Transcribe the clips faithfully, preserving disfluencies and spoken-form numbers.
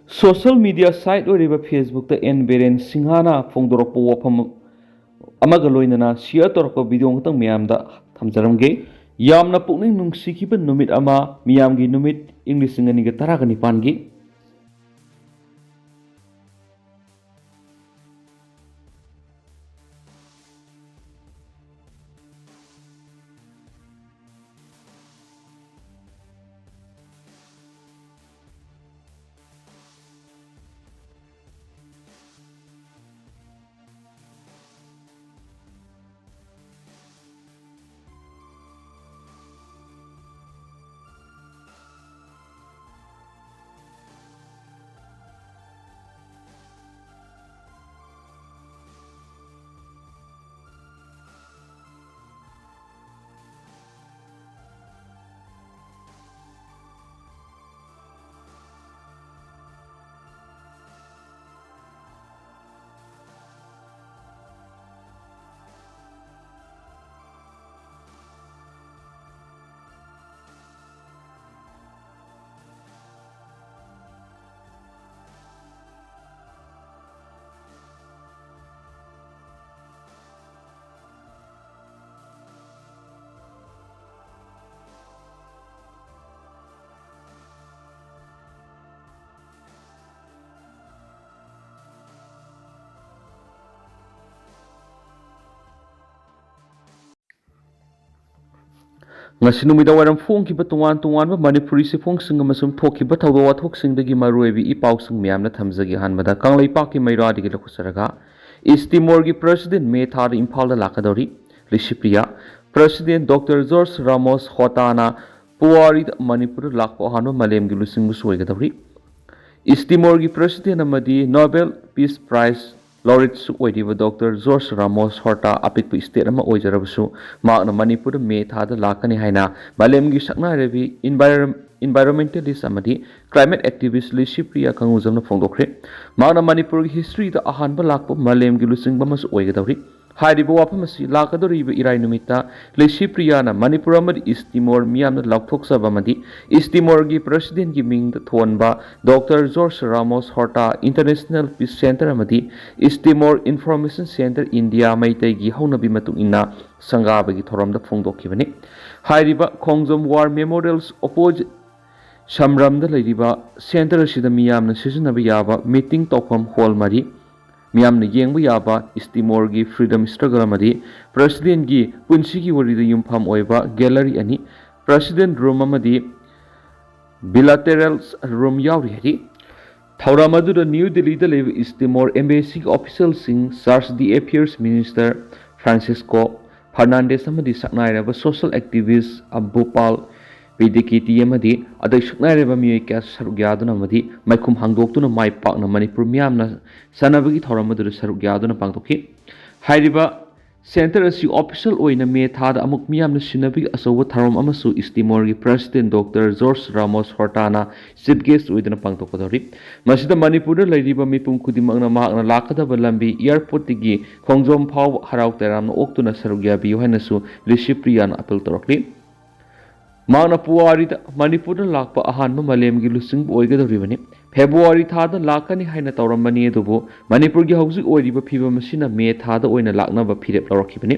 Social media site ꯑꯣꯏꯔꯤꯕ Facebookꯇ and Biren ꯁꯤꯡꯍꯥꯅ ꯐꯣꯡꯗꯣꯔꯛꯄ ꯋꯥꯐꯝ ꯑꯃꯒ ꯂꯣꯏꯅꯅ share ꯇꯧꯔꯛꯄ video ꯑꯃꯈꯛꯇꯪ ꯃꯌꯥꯝꯗ ꯊꯝꯖꯔꯝꯒꯦ꯫ ꯌꯥꯝꯅ ꯄꯨꯛꯅꯤꯡ ꯅꯨꯡꯁꯤꯈꯤꯕ ꯅꯨꯃꯤꯠ ꯑꯃ, ꯃꯤꯌꯥꯝꯒꯤ ꯅꯨꯃꯤꯠ, ꯏꯪ ꯂꯤꯁꯤꯡ ꯑꯅꯤꯒ ꯇꯔꯥꯒ ꯅꯤꯄꯥꯟꯒꯤ꯫ ꯉꯁꯤ ꯅꯨꯃꯤꯗꯥꯡ ꯋꯥꯏꯔꯝ ꯐꯣꯡꯈꯤꯕ ꯇꯣꯉꯥꯟ ꯇꯣꯉꯥꯟꯕ ꯃꯅꯤꯄꯨꯔꯤ ꯆꯦꯐꯣꯡꯁꯤꯡ ꯑꯃꯁꯨꯡ ꯊꯣꯛꯈꯤꯕ ꯊꯧꯗꯣꯛ ꯋꯥꯊꯣꯛꯁꯤꯡꯗꯒꯤ ꯃꯔꯨꯑꯣꯏꯕ ꯏ ꯄꯥꯎꯁꯤꯡ ꯃꯌꯥꯝꯅ ꯊꯝꯖꯒꯦ꯫ ꯑꯍꯥꯟꯕꯗ ꯀꯪꯂꯩꯄꯥꯛꯀꯤ ꯃꯩꯔꯥꯗꯒꯤ ꯂꯧꯈꯠꯆꯔꯒ, ꯏꯁ ꯇꯤꯃꯣꯔꯒꯤ president ꯃꯦ ꯊꯥꯗ ꯏꯝꯐꯥꯜꯗ ꯂꯥꯛꯀꯗꯧꯔꯤ꯫ Licypriya, president Doctor George Ramos Horta ꯅ ꯄꯨꯋꯥꯔꯤꯗ ꯃꯅꯤꯄꯨꯔꯗ ꯂꯥꯛꯄ ꯑꯍꯥꯟꯕ ꯃꯥꯂꯦꯝꯒꯤ ꯂꯨꯆꯤꯡꯕꯁꯨ ꯑꯣꯏꯒꯗꯧꯔꯤ꯫ ꯏꯁ ꯇꯤꯃꯣꯔꯒꯤ president ꯑꯃꯗꯤ Nobel Peace Prize laureate ꯁꯨ ꯑꯣꯏꯔꯤꯕ Doctor George Ramos Horta ꯑꯄꯤꯛꯄ state ꯑꯃ ꯑꯣꯏꯖꯔꯕꯁꯨ, ꯃꯍꯥꯛꯅ ꯃꯅꯤꯄꯨꯔꯗ ꯃꯦ ꯊꯥꯗ ꯂꯥꯛꯀꯅꯤ ꯍꯥꯏꯅ ꯃꯥꯂꯦꯝꯒꯤ ꯁꯛꯅꯥꯏꯔꯕꯤ environ-, environmentalist ꯑꯃꯗꯤ climate activist ꯂꯤꯁꯤꯄ꯭ꯔꯤꯌꯥ ꯀꯪꯒꯨꯖꯝꯅ ꯐꯣꯡꯗꯣꯛꯈ꯭ꯔꯦ꯫ ꯃꯍꯥꯛꯅ ꯃꯅꯤꯄꯨꯔꯒꯤ history ꯗ ꯑꯍꯥꯟꯕ ꯂꯥꯛꯄ ꯃꯥꯂꯦꯝꯒꯤ ꯂꯨꯆꯤꯡꯕ ꯑꯃꯁꯨ ꯑꯣꯏꯒꯗꯧꯔꯤ꯫ ꯍꯥꯏꯔꯤꯕ ꯋꯥꯐꯝ ꯑꯁꯤ ꯂꯥꯛꯀꯗꯧꯔꯤꯕ ꯏꯔꯥꯏ ꯅꯨꯃꯤꯠꯇ ꯂꯤꯁꯤꯄ꯭ꯔꯤꯌꯥꯅ ꯃꯅꯤꯄꯨꯔ ꯑꯃꯗꯤ ꯏꯁ ꯇꯤꯃꯣꯔ ꯃꯤꯌꯥꯝꯅ ꯂꯥꯎꯊꯣꯛꯆꯕ ꯑꯃꯗꯤ ꯏꯁ ꯇꯤꯃꯣꯔꯒꯤ ꯄ꯭ꯔꯁꯤꯗꯦꯟꯒꯤ ꯃꯤꯡꯗ ꯊꯣꯟꯕ doctor George Ramos Horta international peace centre ꯑꯃꯗꯤ east Timor information centre India ꯃꯩꯇꯩꯒꯤ ꯍꯧꯅꯕꯤ ꯃꯇꯨꯡ ꯏꯟꯅ ꯁꯪꯒꯥꯕꯒꯤ ꯊꯧꯔꯝꯗ ꯐꯣꯡꯗꯣꯛꯈꯤꯕꯅꯤ꯫ ꯍꯥꯏꯔꯤꯕ ꯈꯣꯡꯖꯣꯝ ꯋꯥꯔ ꯃꯦꯃꯣꯔꯤꯌꯦꯜꯁ ꯑꯣꯄꯣꯖꯤꯠ ꯁꯝꯔꯝꯗ ꯂꯩꯔꯤꯕ ꯁꯦꯟꯇꯔ ꯑꯁꯤꯗ ꯃꯤꯌꯥꯝꯅ ꯁꯤꯖꯤꯟꯅꯕ ꯌꯥꯕ ꯃꯤꯇꯤꯡ ꯇꯧꯐꯝ ꯍꯣꯜ ꯃꯔꯤ, ꯃꯤꯌꯥꯝꯅ ꯌꯦꯡꯕ ꯌꯥꯕ ꯏꯁ ꯇꯤꯃꯣꯔꯒꯤ ꯐ꯭ꯔꯤꯗꯝ ꯁ꯭ꯇ꯭ꯔꯒꯜ ꯑꯃꯗꯤ ꯄ꯭ꯔꯁꯤꯗꯦꯟꯒꯤ ꯄꯨꯟꯁꯤꯒꯤ ꯋꯥꯔꯤꯗ ꯌꯨꯝꯐꯝ ꯑꯣꯏꯕ ꯒꯦꯂꯔꯤ ꯑꯅꯤ, ꯄ꯭ꯔꯁꯤꯗꯦꯟ ꯔꯨꯝ ꯑꯃꯗꯤ ꯕꯤꯂꯥꯇꯦꯔꯦꯜ ꯔꯨꯝ ꯌꯥꯎꯔꯤ ꯍꯥꯏꯔꯤ꯫ ꯊꯧꯔꯝ ꯑꯗꯨꯗ ꯅ꯭ꯌꯨ ꯗꯤꯜꯂꯤꯗ ꯂꯩꯕ ꯏꯁ ꯇꯤꯃꯣꯔ ꯑꯦꯝꯕꯦꯁꯤꯒꯤ ꯑꯣꯐꯤꯁꯤꯌꯦꯜꯁꯤꯡ, ꯆꯥꯔꯖ ꯗꯤ ꯑꯦꯐꯤꯌꯔꯁ ꯃꯤꯅꯤꯁꯇꯔ ꯐ꯭ꯔꯥꯟꯁꯤꯁꯀꯣ ꯐꯔꯅꯥꯟꯗꯦꯁ ꯑꯃꯗꯤ ꯁꯛꯅꯥꯏꯔꯕ ꯁꯣꯁꯤꯌꯦꯜ ꯑꯦꯛꯇꯤꯚꯤꯁ ꯑꯕꯨꯄꯥꯜ ꯄꯤꯗꯤꯀꯤꯇꯤ ꯑꯃꯗꯤ ꯑꯇꯩ ꯁꯛꯅꯥꯏꯔꯕ ꯃꯤꯑꯣꯏ ꯀꯌꯥ ꯁꯔꯨꯛ ꯌꯥꯗꯨꯅ ꯑꯃꯗꯤ ꯃꯥꯏꯈꯨꯝ ꯍꯥꯡꯗꯣꯛꯇꯨꯅ ꯃꯥꯏ ꯄꯥꯛꯅ ꯃꯅꯤꯄꯨꯔ ꯃꯤꯌꯥꯝꯅ ꯆꯥꯟꯅꯕꯒꯤ ꯊꯧꯔꯝ ꯑꯗꯨꯗ ꯁꯔꯨꯛ ꯌꯥꯗꯨꯅ ꯄꯥꯡꯊꯣꯛꯈꯤ꯫ ꯍꯥꯏꯔꯤꯕ ꯁꯦꯟꯇꯔ ꯑꯁꯤ ꯑꯣꯐꯤꯁꯤꯌꯦꯜ ꯑꯣꯏꯅ ꯃꯦ ꯊꯥꯗ ꯑꯃꯨꯛ ꯃꯤꯌꯥꯝꯅ ꯁꯤꯟꯅꯕꯒꯤ ꯑꯆꯧꯕ ꯊꯧꯔꯝ ꯑꯃꯁꯨ ꯏꯁ ꯇꯤꯃꯣꯔꯒꯤ ꯄ꯭ꯔꯁꯤꯗꯦꯟ ꯗꯣꯛꯇꯔ ꯖꯣꯔꯖ ꯔꯥꯃꯣꯁ ꯍꯣꯔꯇꯥꯅ ꯆꯤꯐ ꯒꯦꯁ ꯑꯣꯏꯗꯨꯅ ꯄꯥꯡꯊꯣꯛꯀꯗꯧꯔꯤ꯫ ꯃꯁꯤꯗ ꯃꯅꯤꯄꯨꯔꯗ ꯂꯩꯔꯤꯕ ꯃꯤꯄꯨꯝ ꯈꯨꯗꯤꯡꯃꯛꯅ ꯃꯍꯥꯛꯅ ꯂꯥꯛꯀꯗꯕ ꯂꯝꯕꯤ ꯑꯦꯌꯔꯄꯣꯔꯠꯇꯒꯤ ꯈꯣꯡꯖꯣꯝ ꯐꯥꯎꯕ ꯍꯔꯥꯎ ꯇꯌꯥꯝꯅ ꯑꯣꯛꯇꯨꯅ ꯁꯔꯨꯛ ꯌꯥꯕꯤꯌꯨ ꯍꯥꯏꯅꯁꯨ ꯂꯤꯁꯤꯄ꯭ꯔꯤꯌꯥꯅ ꯑꯄꯤꯜ ꯇꯧꯔꯛꯂꯤ꯫ ꯃꯍꯥꯛꯅ ꯄꯨꯋꯥꯔꯤꯗ ꯃꯅꯤꯄꯨꯔꯗ ꯂꯥꯛꯄ ꯑꯍꯥꯟꯕ ꯃꯥꯂꯦꯝꯒꯤ ꯂꯨꯆꯤꯡꯕ ꯑꯣꯏꯒꯗꯧꯔꯤꯕꯅꯤ꯫ ꯐꯦꯕ꯭ꯔꯨꯋꯥꯔꯤ ꯊꯥꯗ ꯂꯥꯛꯀꯅꯤ ꯍꯥꯏꯅ ꯇꯧꯔꯝꯕꯅꯤ, ꯑꯗꯨꯕꯨ ꯃꯅꯤꯄꯨꯔꯒꯤ ꯍꯧꯖꯤꯛ ꯑꯣꯏꯔꯤꯕ ꯐꯤꯕꯝ ꯑꯁꯤꯅ ꯃꯦ ꯊꯥꯗ ꯑꯣꯏꯅ ꯂꯥꯛꯅꯕ ꯐꯤꯔꯦꯞ ꯂꯧꯔꯛꯈꯤꯕꯅꯤ꯫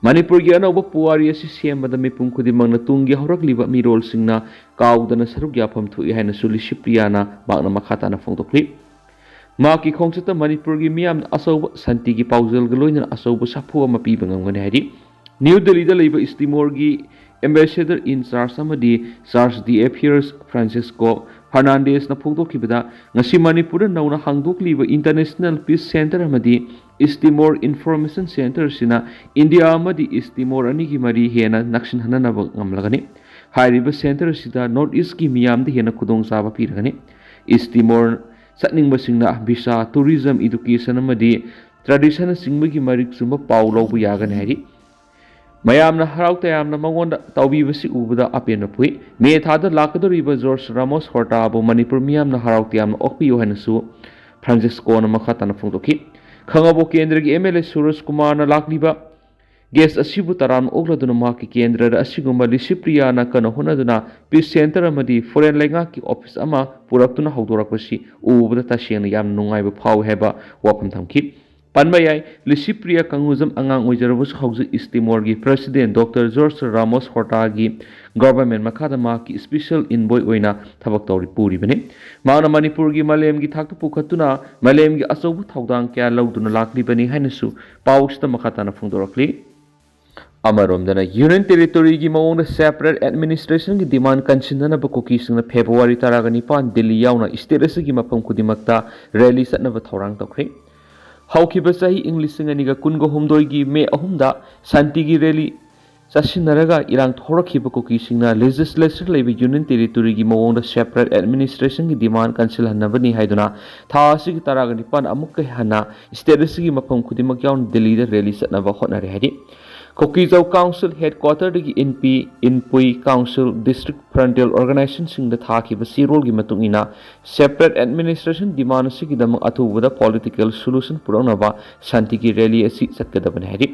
ꯃꯅꯤꯄꯨꯔꯒꯤ ꯑꯅꯧꯕ ꯄꯨꯋꯥꯔꯤ ꯑꯁꯤ ꯁꯦꯝꯕꯗ ꯃꯤꯄꯨꯝ ꯈꯨꯗꯤꯡꯃꯛꯅ ꯇꯨꯡꯒꯤ ꯍꯧꯔꯛꯂꯤꯕ ꯃꯤꯔꯣꯜꯁꯤꯡꯅ ꯀꯥꯎꯗꯅ ꯁꯔꯨꯛ ꯌꯥꯐꯝ ꯊꯣꯛꯏ ꯍꯥꯏꯅꯁꯨ ꯂꯤꯁꯤꯄ꯭ꯔꯤꯌꯥꯅ ꯃꯍꯥꯛꯅ ꯃꯈꯥ ꯇꯥꯅ ꯐꯣꯡꯗꯣꯛꯂꯤ꯫ ꯃꯍꯥꯛꯀꯤ ꯈꯣꯡꯆꯠꯇ ꯃꯅꯤꯄꯨꯔꯒꯤ ꯃꯤꯌꯥꯝꯅ ꯑꯆꯧꯕ ꯁꯥꯟꯇꯤꯒꯤ ꯄꯥꯎꯖꯦꯜꯒ ꯂꯣꯏꯅꯅ ꯑꯆꯧꯕ ꯁꯥꯐꯨ ꯑꯃ ꯄꯤꯕ ꯉꯝꯒꯅꯤ ꯍꯥꯏꯔꯤ꯫ ꯅ꯭ꯌꯨ ꯗꯤꯜꯂꯤꯗ ꯂꯩꯕ ꯏꯁ ꯇꯤꯃꯣꯔꯒꯤ ambassador in charge ꯑꯃꯗꯤ ꯆꯥꯔꯖ ꯗꯤ ꯑꯦꯐꯤꯌꯔꯁ ꯐ꯭ꯔꯥꯟꯁꯤꯁꯀꯣ ꯐꯔꯅꯥꯟꯗꯦꯁꯅ ꯐꯣꯡꯗꯣꯛꯈꯤꯕꯗ, ꯉꯁꯤ ꯃꯅꯤꯄꯨꯔꯗ ꯅꯧꯅ ꯍꯥꯡꯗꯣꯛꯂꯤꯕ ꯏꯟꯇꯔꯅꯦꯁꯅꯦꯜ ꯄꯤꯁ ꯁꯦꯟꯇꯔ ꯑꯃꯗꯤ ꯏꯁ ꯇꯤꯃꯣꯔ ꯏꯟꯐꯣꯔꯃꯦꯁꯟ ꯁꯦꯟꯇꯔ ꯑꯁꯤꯅ ꯏꯟꯗꯤꯌꯥ ꯑꯃꯗꯤ ꯏꯁ ꯇꯤꯃꯣꯔ ꯑꯅꯤꯒꯤ ꯃꯔꯤ ꯍꯦꯟꯅ ꯅꯛꯁꯤꯟꯍꯟꯅꯕ ꯉꯝꯂꯒꯅꯤ꯫ ꯍꯥꯏꯔꯤꯕ ꯁꯦꯟꯇꯔ ꯑꯁꯤꯗ ꯅꯣꯔꯠ ꯏꯁꯀꯤ ꯃꯤꯌꯥꯝꯗ ꯍꯦꯟꯅ ꯈꯨꯗꯣꯡꯆꯥꯕ ꯄꯤꯔꯒꯅꯤ꯫ ꯏꯁ ꯇꯤꯃꯣꯔ ꯆꯠꯅꯤꯡꯕꯁꯤꯡꯅ ꯚꯤꯁꯥ, ꯇꯨꯔꯤꯖꯝ, ꯏꯗꯨꯀꯦꯁꯟ ꯑꯃꯗꯤ ꯇ꯭ꯔꯦꯗꯤꯁꯟꯅꯆꯤꯡꯕꯒꯤ ꯃꯔꯤꯛ ꯆꯨꯝꯕ ꯄꯥꯎ ꯂꯧꯕ ꯌꯥꯒꯅꯤ ꯍꯥꯏꯔꯤ꯫ ꯃꯌꯥꯝꯅ ꯍꯔꯥꯎ ꯇꯌꯥꯝꯅ ꯃꯉꯣꯟꯗ ꯇꯧꯕꯤꯕꯁꯤ ꯎꯕꯗ ꯑꯄꯦꯟꯕ ꯄꯣꯛꯏ꯫ ꯃꯦ ꯊꯥꯗ ꯂꯥꯛꯀꯗꯧꯔꯤꯕ ꯖꯣꯔꯖ ꯔꯥꯃꯣꯁ ꯍꯣꯔꯇꯥꯕꯨ ꯃꯅꯤꯄꯨꯔ ꯃꯤꯌꯥꯝꯅ ꯍꯔꯥꯎ ꯇꯌꯥꯝꯅ ꯑꯣꯛꯄꯤꯌꯨ ꯍꯥꯏꯅꯁꯨ ꯐ꯭ꯔꯥꯟꯁꯤꯁꯀꯣꯅ ꯃꯈꯥ ꯇꯥꯅ ꯐꯣꯡꯗꯣꯛꯈꯤ꯫ ꯈꯥꯉꯕꯣꯛ ꯀꯦꯟꯗ꯭ꯔꯒꯤ ꯑꯦꯝ ꯑꯦꯜ ꯑꯦ ꯁꯨꯔꯖ ꯀꯨꯃꯥꯔꯅ ꯂꯥꯛꯂꯤꯕ ꯒꯦꯁ ꯑꯁꯤꯕꯨ ꯇꯔꯥꯝꯅ ꯑꯣꯛꯂꯗꯨꯅ ꯃꯍꯥꯛꯀꯤ ꯀꯦꯟꯗ꯭ꯔꯗ ꯑꯁꯤꯒꯨꯝꯕ ꯂꯤꯁꯤꯄ꯭ꯔꯤꯌꯥꯅ ꯀꯟꯅ ꯍꯣꯠꯅꯗꯨꯅ ꯄꯤꯁ ꯁꯦꯟꯇꯔ ꯑꯃꯗꯤ ꯐꯣꯔꯦꯟ ꯂꯩꯉꯥꯛꯀꯤ ꯑꯣꯐꯤꯁ ꯑꯃ ꯄꯨꯔꯛꯇꯨꯅ ꯍꯧꯗꯣꯔꯛꯄꯁꯤ ꯎꯕꯗ ꯇꯁꯦꯡꯅ ꯌꯥꯝꯅ ꯅꯨꯡꯉꯥꯏꯕ ꯐꯥꯎꯏ ꯍꯥꯏꯕ ꯋꯥꯐꯝ ꯊꯝꯈꯤ꯫ ꯄꯟꯕ ꯌꯥꯏ, ꯂꯤꯁꯤꯄ꯭ꯔꯤꯌꯥ ꯀꯪꯒꯨꯖꯝ ꯑꯉꯥꯡ ꯑꯣꯏꯖꯔꯕꯁꯨ ꯍꯧꯖꯤꯛ ꯏꯁ ꯇꯤꯃꯣꯔꯒꯤ ꯄ꯭ꯔꯦꯁꯤꯗꯦꯟ ꯗꯣꯛꯇꯔ ꯖꯣꯔꯖ ꯔꯥꯃꯣꯁ ꯍꯣꯔꯇꯥꯒꯤ ꯒꯚꯔꯟꯃꯦꯟ ꯃꯈꯥꯗ ꯃꯍꯥꯛꯀꯤ ꯁ꯭ꯄꯤꯁꯦꯜ ꯏꯟꯚꯣꯏ ꯑꯣꯏꯅ ꯊꯕꯛ ꯇꯧꯔꯤ ꯄꯨꯔꯤꯕꯅꯤ꯫ ꯃꯍꯥꯛꯅ ꯃꯅꯤꯄꯨꯔꯒꯤ ꯃꯥꯂꯦꯝꯒꯤ ꯊꯥꯛꯇ ꯄꯨꯈꯠꯇꯨꯅ ꯃꯥꯂꯦꯝꯒꯤ ꯑꯆꯧꯕ ꯊꯧꯗꯥꯡ ꯀꯌꯥ ꯂꯧꯗꯨꯅ ꯂꯥꯛꯂꯤꯕꯅꯤ ꯍꯥꯏꯅꯁꯨ ꯄꯥꯎꯁꯤꯗ ꯃꯈꯥ ꯇꯥꯅ ꯐꯣꯡꯗꯣꯔꯛꯂꯤ꯫ ꯑꯃꯔꯣꯝꯗꯅ ꯌꯨꯅꯤꯌꯟ ꯇꯦꯔꯤꯇꯣꯔꯤꯒꯤ ꯃꯑꯣꯡꯗ ꯁꯦꯄꯔꯦꯠ ꯑꯦꯗꯃꯤꯅꯤꯁꯇ꯭ꯔꯦꯁꯟꯒꯤ ꯗꯤꯃꯥꯟ ꯀꯟꯁꯤꯟꯅꯅꯕ ꯀꯨꯀꯤꯁꯤꯡꯅ ꯐꯦꯕ꯭ꯔꯨꯋꯥꯔꯤ ꯇꯔꯥꯒ ꯅꯤꯄꯥꯟ ꯗꯤꯜꯂꯤ ꯌꯥꯎꯅ ꯁ꯭ꯇꯦꯠ ꯑꯁꯤꯒꯤ ꯃꯐꯝ ꯈꯨꯗꯤꯡꯃꯛꯇ ꯔꯦꯂꯤ ꯆꯠꯅꯕ ꯊꯧꯔꯥꯡ ꯇꯧꯈ꯭ꯔꯦ꯫ ꯍꯧꯈꯤꯕ ꯆꯍꯤ ꯏꯪ ꯂꯤꯁꯤꯡ ꯑꯅꯤꯒ ꯀꯨꯟꯒ ꯍꯨꯝꯗꯣꯏꯒꯤ ꯃꯦ ꯑꯍꯨꯝꯗ ꯁꯥꯟꯇꯤꯒꯤ ꯔꯦꯂꯤ ꯆꯠꯁꯤꯟꯅꯔꯒ ꯏꯔꯥꯡ ꯊꯣꯛꯂꯛꯈꯤꯕ ꯀꯨꯀꯤꯁꯤꯡꯅ ꯂꯦꯖꯤꯁꯂꯦꯆꯔ ꯂꯩꯕ ꯌꯨꯅꯤꯌꯟ ꯇꯦꯔꯤꯇꯣꯔꯤꯒꯤ ꯃꯑꯣꯡꯗ ꯁꯦꯄꯔꯦꯠ ꯑꯦꯗꯃꯤꯅꯤꯁꯇ꯭ꯔꯦꯁꯟꯒꯤ ꯗꯤꯃꯥꯟ ꯀꯟꯁꯤꯜꯍꯟꯅꯕꯅꯤ ꯍꯥꯏꯗꯨꯅ ꯊꯥ ꯑꯁꯤꯒꯤ ꯇꯔꯥꯒ ꯅꯤꯄꯥꯟ ꯑꯃꯨꯛꯀ ꯍꯟꯅ ꯁ꯭ꯇꯦꯠ ꯑꯁꯤꯒꯤ ꯃꯐꯝ ꯈꯨꯗꯤꯡꯃꯛ ꯌꯥꯎꯅ ꯗꯤꯜꯂꯤꯗ ꯔꯦꯂꯤ ꯆꯠꯅꯕ ꯍꯣꯠꯅꯔꯦ ꯍꯥꯏꯔꯤ꯫ ꯀꯨꯀꯤꯖꯧ ꯀꯥꯎꯟꯁꯤꯜ ꯍꯦꯗꯀ꯭ꯋꯥꯇꯔꯗꯒꯤ ꯏꯟꯄꯤ, ꯏꯟꯄꯨꯏ ꯀꯥꯎꯟꯁꯤꯜ, ꯗꯤꯁꯇ꯭ꯔꯤꯛ ꯐ꯭ꯔꯟꯇꯦꯜ ꯑꯣꯔꯒꯅꯥꯏꯖꯦꯁꯟꯁꯤꯡꯗ ꯊꯥꯈꯤꯕ ꯆꯦꯔꯣꯜꯒꯤ ꯃꯇꯨꯡ ꯏꯟꯅ ꯁꯦꯄꯔꯦꯠ ꯑꯦꯗꯃꯤꯅꯤꯁꯇ꯭ꯔꯦꯁꯟ ꯗꯤꯃꯥꯟ ꯑꯁꯤꯒꯤꯗꯃꯛ ꯑꯊꯨꯕꯗ ꯄꯣꯂꯤꯇꯤꯀꯦꯜ ꯁꯣꯂꯨꯁꯟ ꯄꯨꯔꯛꯅꯕ ꯁꯥꯟꯇꯤꯒꯤ ꯔꯦꯂꯤ ꯑꯁꯤ ꯆꯠꯀꯗꯕꯅꯤ ꯍꯥꯏꯔꯤ꯫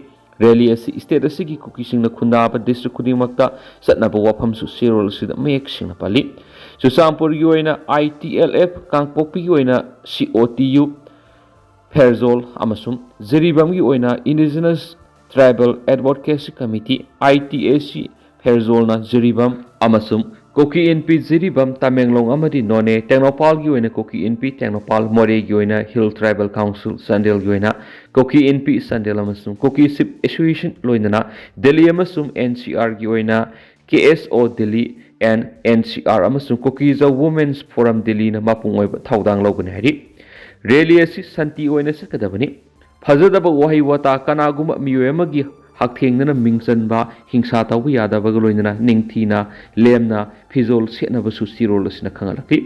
ꯔꯦꯂꯤ ꯑꯁꯤ ꯁ꯭ꯇꯦꯠ ꯑꯁꯤꯒꯤ ꯀꯨꯀꯤꯁꯤꯡꯅ ꯈꯨꯟꯗꯥꯕ ꯗꯤꯁꯇ꯭ꯔꯤꯛ ꯈꯨꯗꯤꯡꯃꯛꯇ ꯆꯠꯅꯕ ꯋꯥꯐꯝꯁꯨ ꯆꯦꯔꯣꯜ ꯑꯁꯤꯗ ꯃꯌꯦꯛ ꯁꯦꯡꯅ ꯄꯜꯂꯤ꯫ ꯆꯨꯔꯆꯥꯟꯄꯨꯔꯒꯤ ꯑꯣꯏꯅ ꯑꯥꯏ ꯇꯤ ꯑꯦꯜ ꯑꯦꯐ, ꯀꯥꯡꯄꯣꯛꯄꯤꯒꯤ ꯑꯣꯏꯅ ꯁꯤ ꯑꯣ ꯇꯤ ꯌꯨ, ꯐꯦꯔꯖꯣꯜ ꯑꯃꯁꯨꯡ ꯖꯤꯔꯤꯕꯥꯝꯒꯤ ꯑꯣꯏꯅ indigenous tribal advocacy committee, I T A C, ꯐꯦꯔꯖꯣꯜꯅ ꯖꯤꯔꯤꯕꯥꯝ ꯑꯃꯁꯨꯡ ꯀꯨꯀꯤ ꯏꯟꯄꯤ ꯖꯤꯔꯤꯕꯥꯝ, ꯇꯃꯦꯡꯂꯣꯡ ꯑꯃꯗꯤ ꯅꯣꯅꯦ, ꯇꯦꯡꯅꯧꯄꯥꯜꯒꯤ ꯑꯣꯏꯅ ꯀꯨꯀꯤ ꯏꯟꯄꯤ ꯇꯦꯡꯅꯧꯄꯥꯜ, ꯃꯣꯔꯦꯒꯤ ꯑꯣꯏꯅ ꯍꯤꯜ ꯇ꯭ꯔꯥꯏꯕꯦꯜ ꯀꯥꯎꯟꯁꯤꯜ ꯆꯥꯟꯗꯦꯜꯒꯤ ꯑꯣꯏꯅ ꯀꯨꯀꯤ ꯏꯟꯄꯤ ꯆꯥꯟꯗꯦꯜ ꯑꯃꯁꯨꯡ ꯀꯨꯀꯤ ꯁꯤꯞ ꯑꯦꯁꯣꯁꯤꯌꯦꯁꯟ ꯂꯣꯏꯅꯅ ꯗꯤꯜꯂꯤ ꯑꯃꯁꯨꯡ ꯑꯦꯟ ꯁꯤ ꯑꯥꯔꯒꯤ ꯑꯣꯏꯅ K S O Delhi N N C R ꯑꯃꯁꯨꯡ ꯀꯨꯀꯤꯖꯧ ꯋꯨꯃꯦꯟꯁ ꯐꯣꯔꯝ ꯗꯤꯜꯂꯤꯅ ꯃꯄꯨꯡ ꯑꯣꯏꯕ ꯊꯧꯗꯥꯡ ꯂꯧꯒꯅꯤ ꯍꯥꯏꯔꯤ꯫ ꯔꯦꯂꯤ ꯑꯁꯤ ꯁꯥꯟꯇꯤ ꯑꯣꯏꯅ ꯆꯠꯀꯗꯕꯅꯤ꯫ ꯐꯖꯗꯕ ꯋꯥꯍꯩ ꯋꯥꯇꯥ, ꯀꯅꯥꯒꯨꯝꯕ ꯃꯤꯑꯣꯏ ꯑꯃꯒꯤ ꯍꯛꯊꯦꯡꯅꯅ ꯃꯤꯡ ꯆꯟꯕ, ꯍꯤꯡꯁꯥ ꯇꯧꯕ ꯌꯥꯗꯕꯒ ꯂꯣꯏꯅꯅ ꯅꯤꯡꯊꯤꯅ ꯂꯦꯝꯅ ꯐꯤꯖꯣꯜ ꯁꯦꯠꯅꯕꯁꯨ ꯆꯦꯔꯣꯜ ꯑꯁꯤꯅ ꯈꯪꯍꯜꯂꯛꯂꯤ꯫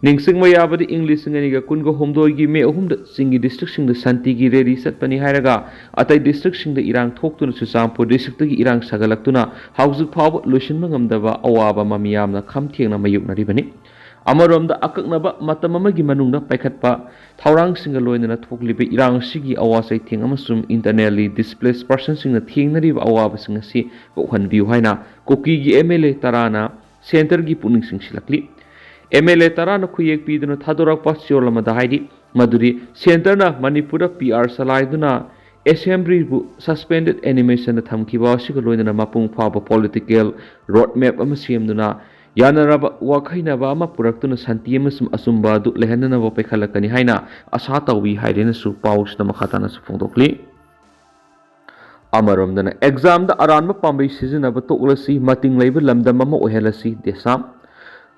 ꯅꯤꯡꯁꯤꯡꯕ ꯌꯥꯕꯗꯤ, ꯏꯪ ꯂꯤꯁꯤꯡ ꯑꯅꯤꯒ ꯀꯨꯟꯒ ꯍꯨꯝꯗꯣꯏꯒꯤ ꯃꯦ ꯑꯍꯨꯝꯗ ꯆꯤꯡꯒꯤ ꯗꯤꯁꯇ꯭ꯔꯤꯛꯁꯤꯡꯗ ꯁꯥꯟꯇꯤꯒꯤ ꯔꯦꯂꯤ ꯆꯠꯄꯅꯤ ꯍꯥꯏꯔꯒ ꯑꯇꯩ ꯗꯤꯁꯇ꯭ꯔꯤꯛꯁꯤꯡꯗ ꯏꯔꯥꯡ ꯊꯣꯛꯇꯨꯅ ꯆꯨꯔꯆꯥꯟꯄꯨꯔ ꯗꯤꯁꯇ꯭ꯔꯤꯛꯇꯒꯤ ꯏꯔꯥꯡ ꯁꯥꯒꯠꯂꯛꯇꯨꯅ ꯍꯧꯖꯤꯛ ꯐꯥꯎꯕ ꯂꯣꯏꯁꯤꯟꯕ ꯉꯝꯗꯕ ꯑꯋꯥꯕ ꯑꯃ ꯃꯤꯌꯥꯝꯅ ꯈꯝ ꯊꯦꯡꯅ ꯃꯥꯌꯣꯛꯅꯔꯤꯕꯅꯤ꯫ ꯑꯃꯔꯣꯝꯗ, ꯑꯀꯛꯅꯕ ꯃꯇꯝ ꯑꯃꯒꯤ ꯃꯅꯨꯡꯗ ꯄꯥꯏꯈꯠꯄ ꯊꯧꯔꯥꯡꯁꯤꯡꯒ ꯂꯣꯏꯅꯅ ꯊꯣꯛꯂꯤꯕ ꯏꯔꯥꯡ ꯑꯁꯤꯒꯤ ꯑꯋꯥ ꯆꯩꯊꯦꯡ ꯑꯃꯁꯨꯡ internally displaced personꯁꯤꯡꯅ ꯊꯦꯡꯅꯔꯤꯕ ꯑꯋꯥꯕꯁꯤꯡ ꯑꯁꯤ ꯀꯣꯛꯍꯟꯕꯤꯌꯨ ꯍꯥꯏꯅ ꯀꯨꯀꯤꯒꯤ MLA ꯇꯔꯥꯅ centreꯒꯤ ꯄꯨꯛꯅꯤꯡ ꯆꯤꯡꯁꯤꯜꯂꯛꯂꯤ꯫ MLA ꯇꯔꯥꯅ ꯈꯨꯌꯦꯛ ꯄꯤꯗꯨꯅ ꯊꯥꯗꯣꯔꯛꯄ ꯆꯦꯔꯣꯜ ꯑꯃꯗ ꯍꯥꯏꯔꯤ ꯃꯗꯨꯗꯤ centreꯅ ꯃꯅꯤꯄꯨꯔꯗ PR ꯆꯂꯥꯏꯗꯨꯅ assemblyꯕꯨ suspended animationꯗ ꯊꯝꯈꯤꯕ ꯑꯁꯤꯒ ꯂꯣꯏꯅꯅ ꯃꯄꯨꯡ ꯐꯥꯕ political road map ꯑꯃ ꯁꯦꯝꯗꯨꯅ ꯌꯥꯅꯔꯕ ꯋꯥꯈꯩꯅꯕ ꯑꯃ ꯄꯨꯔꯛꯇꯨꯅ ꯁꯥꯟꯇꯤ ꯑꯃꯁꯨꯡ ꯑꯆꯨꯝꯕ ꯑꯗꯨ ꯂꯩꯍꯟꯅꯅꯕ ꯄꯥꯏꯈꯠꯂꯛꯀꯅꯤ ꯍꯥꯏꯅ ꯑꯁꯥ ꯇꯧꯏ ꯍꯥꯏꯔꯦꯅꯁꯨ ꯄꯥꯎꯁꯤꯗ ꯃꯈꯥ ꯇꯥꯅꯁꯨ ꯐꯣꯡꯗꯣꯛꯂꯤ꯫ ꯑꯃꯔꯣꯝꯗꯅ examꯗ ꯑꯔꯥꯟꯕ ꯄꯥꯝꯕꯩ ꯁꯤꯖꯤꯟꯅꯕ ꯇꯣꯛꯂꯁꯤ, ꯃꯇꯤꯡ ꯂꯩꯕ ꯂꯝꯗꯝ ꯑꯃ ꯑꯣꯏꯍꯜꯂꯁꯤ ꯗꯦꯁꯥꯝ꯫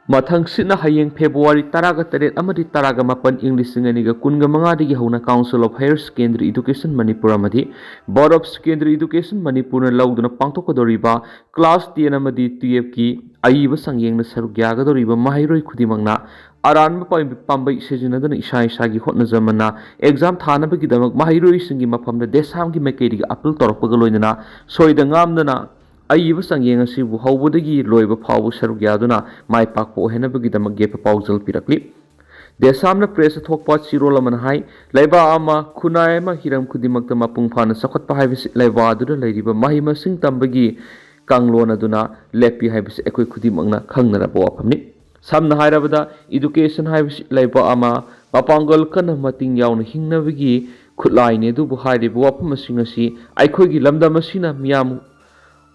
ꯃꯊꯪꯁꯤꯠꯅ ꯍꯌꯦꯡ February ꯇꯔꯥꯒ ꯇꯔꯦꯠ ꯑꯃꯗꯤ ꯇꯔꯥꯒ ꯃꯥꯄꯟ, ꯏꯪ ꯂꯤꯁꯤꯡ ꯑꯅꯤꯒ ꯀꯨꯟꯒ ꯃꯉꯥꯗꯒꯤ ꯍꯧꯅ Council of Higher Secondary Education Manipur ꯑꯃꯗꯤ Board of Secondary Education ꯃꯅꯤꯄꯨꯔꯅ ꯂꯧꯗꯨꯅ ꯄꯥꯡꯊꯣꯛꯀꯗꯧꯔꯤꯕ class ten ꯑꯃꯗꯤ twelveꯀꯤ ꯑꯏꯕ ꯆꯥꯡꯌꯦꯡꯗ ꯁꯔꯨꯛ ꯌꯥꯒꯗꯧꯔꯤꯕ ꯃꯍꯩꯔꯣꯏ ꯈꯨꯗꯤꯡꯃꯛꯅ ꯑꯔꯥꯟꯕ ꯄꯥꯝ-, ꯄꯥꯝꯕꯩ ꯁꯤꯖꯤꯟꯅꯗꯨꯅ ꯏꯁꯥ ꯏꯁꯥꯒꯤ ꯍꯣꯠꯅꯖꯃꯟꯅ exam ꯊꯥꯅꯕꯒꯤꯗꯃꯛ ꯃꯍꯩꯔꯣꯏꯁꯤꯡꯒꯤ ꯃꯐꯝꯗ ꯗꯦꯁꯥꯝꯒꯤ ꯃꯥꯏꯀꯩꯗꯒꯤ appeal ꯇꯧꯔꯛꯄꯒ ꯂꯣꯏꯅꯅ ꯁꯣꯏꯗ ꯉꯥꯝꯗꯅ ꯑꯏꯕ ꯆꯥꯡꯌꯦꯡ ꯑꯁꯤꯕꯨ ꯍꯧꯕꯗꯒꯤ ꯂꯣꯏꯕ ꯐꯥꯎꯕ ꯁꯔꯨꯛ ꯌꯥꯗꯨꯅ ꯃꯥꯏ ꯄꯥꯛꯄ ꯑꯣꯏꯍꯟꯅꯕꯒꯤꯗꯃꯛ ꯌꯥꯏꯐ ꯄꯥꯎꯖꯦꯜ ꯄꯤꯔꯛꯂꯤ꯫ ꯗꯦꯁꯥꯝꯅ pressꯇ ꯊꯣꯛꯄ ꯆꯦꯔꯣꯜ ꯑꯃꯅ ꯍꯥꯏ, ꯂꯩꯕꯥꯛ ꯑꯃ, ꯈꯨꯟꯅꯥꯏ ꯑꯃ, ꯍꯤꯔꯝ ꯈꯨꯗꯤꯡꯃꯛꯇ ꯃꯄꯨꯡ ꯐꯥꯅ ꯆꯥꯎꯈꯠꯄ ꯍꯥꯏꯕꯁꯤ ꯂꯩꯕꯥꯛ ꯑꯗꯨꯗ ꯂꯩꯔꯤꯕ ꯃꯍꯩ ꯃꯁꯤꯡ ꯇꯝꯕꯒꯤ ꯀꯥꯡꯂꯣꯟ ꯑꯗꯨꯅ ꯂꯦꯞꯄꯤ ꯍꯥꯏꯕꯁꯤ ꯑꯩꯈꯣꯏ ꯈꯨꯗꯤꯡꯃꯛꯅ ꯈꯪꯅꯔꯕ ꯋꯥꯐꯝꯅꯤ꯫ ꯁꯝꯅ ꯍꯥꯏꯔꯕꯗ, education ꯍꯥꯏꯕꯁꯤ ꯂꯩꯕꯥꯛ ꯑꯃ ꯃꯄꯥꯡꯒꯜ ꯀꯟꯅ ꯃꯇꯤꯡ ꯌꯥꯎꯅ ꯍꯤꯡꯅꯕꯒꯤ ꯈꯨꯠꯂꯥꯏꯅꯤ꯫ ꯑꯗꯨꯕꯨ ꯍꯥꯏꯔꯤꯕ ꯋꯥꯐꯝꯁꯤꯡ ꯑꯁꯤ ꯑꯩꯈꯣꯏꯒꯤ ꯂꯝꯗꯝ ꯑꯁꯤꯅ ꯃꯤꯌꯥꯝ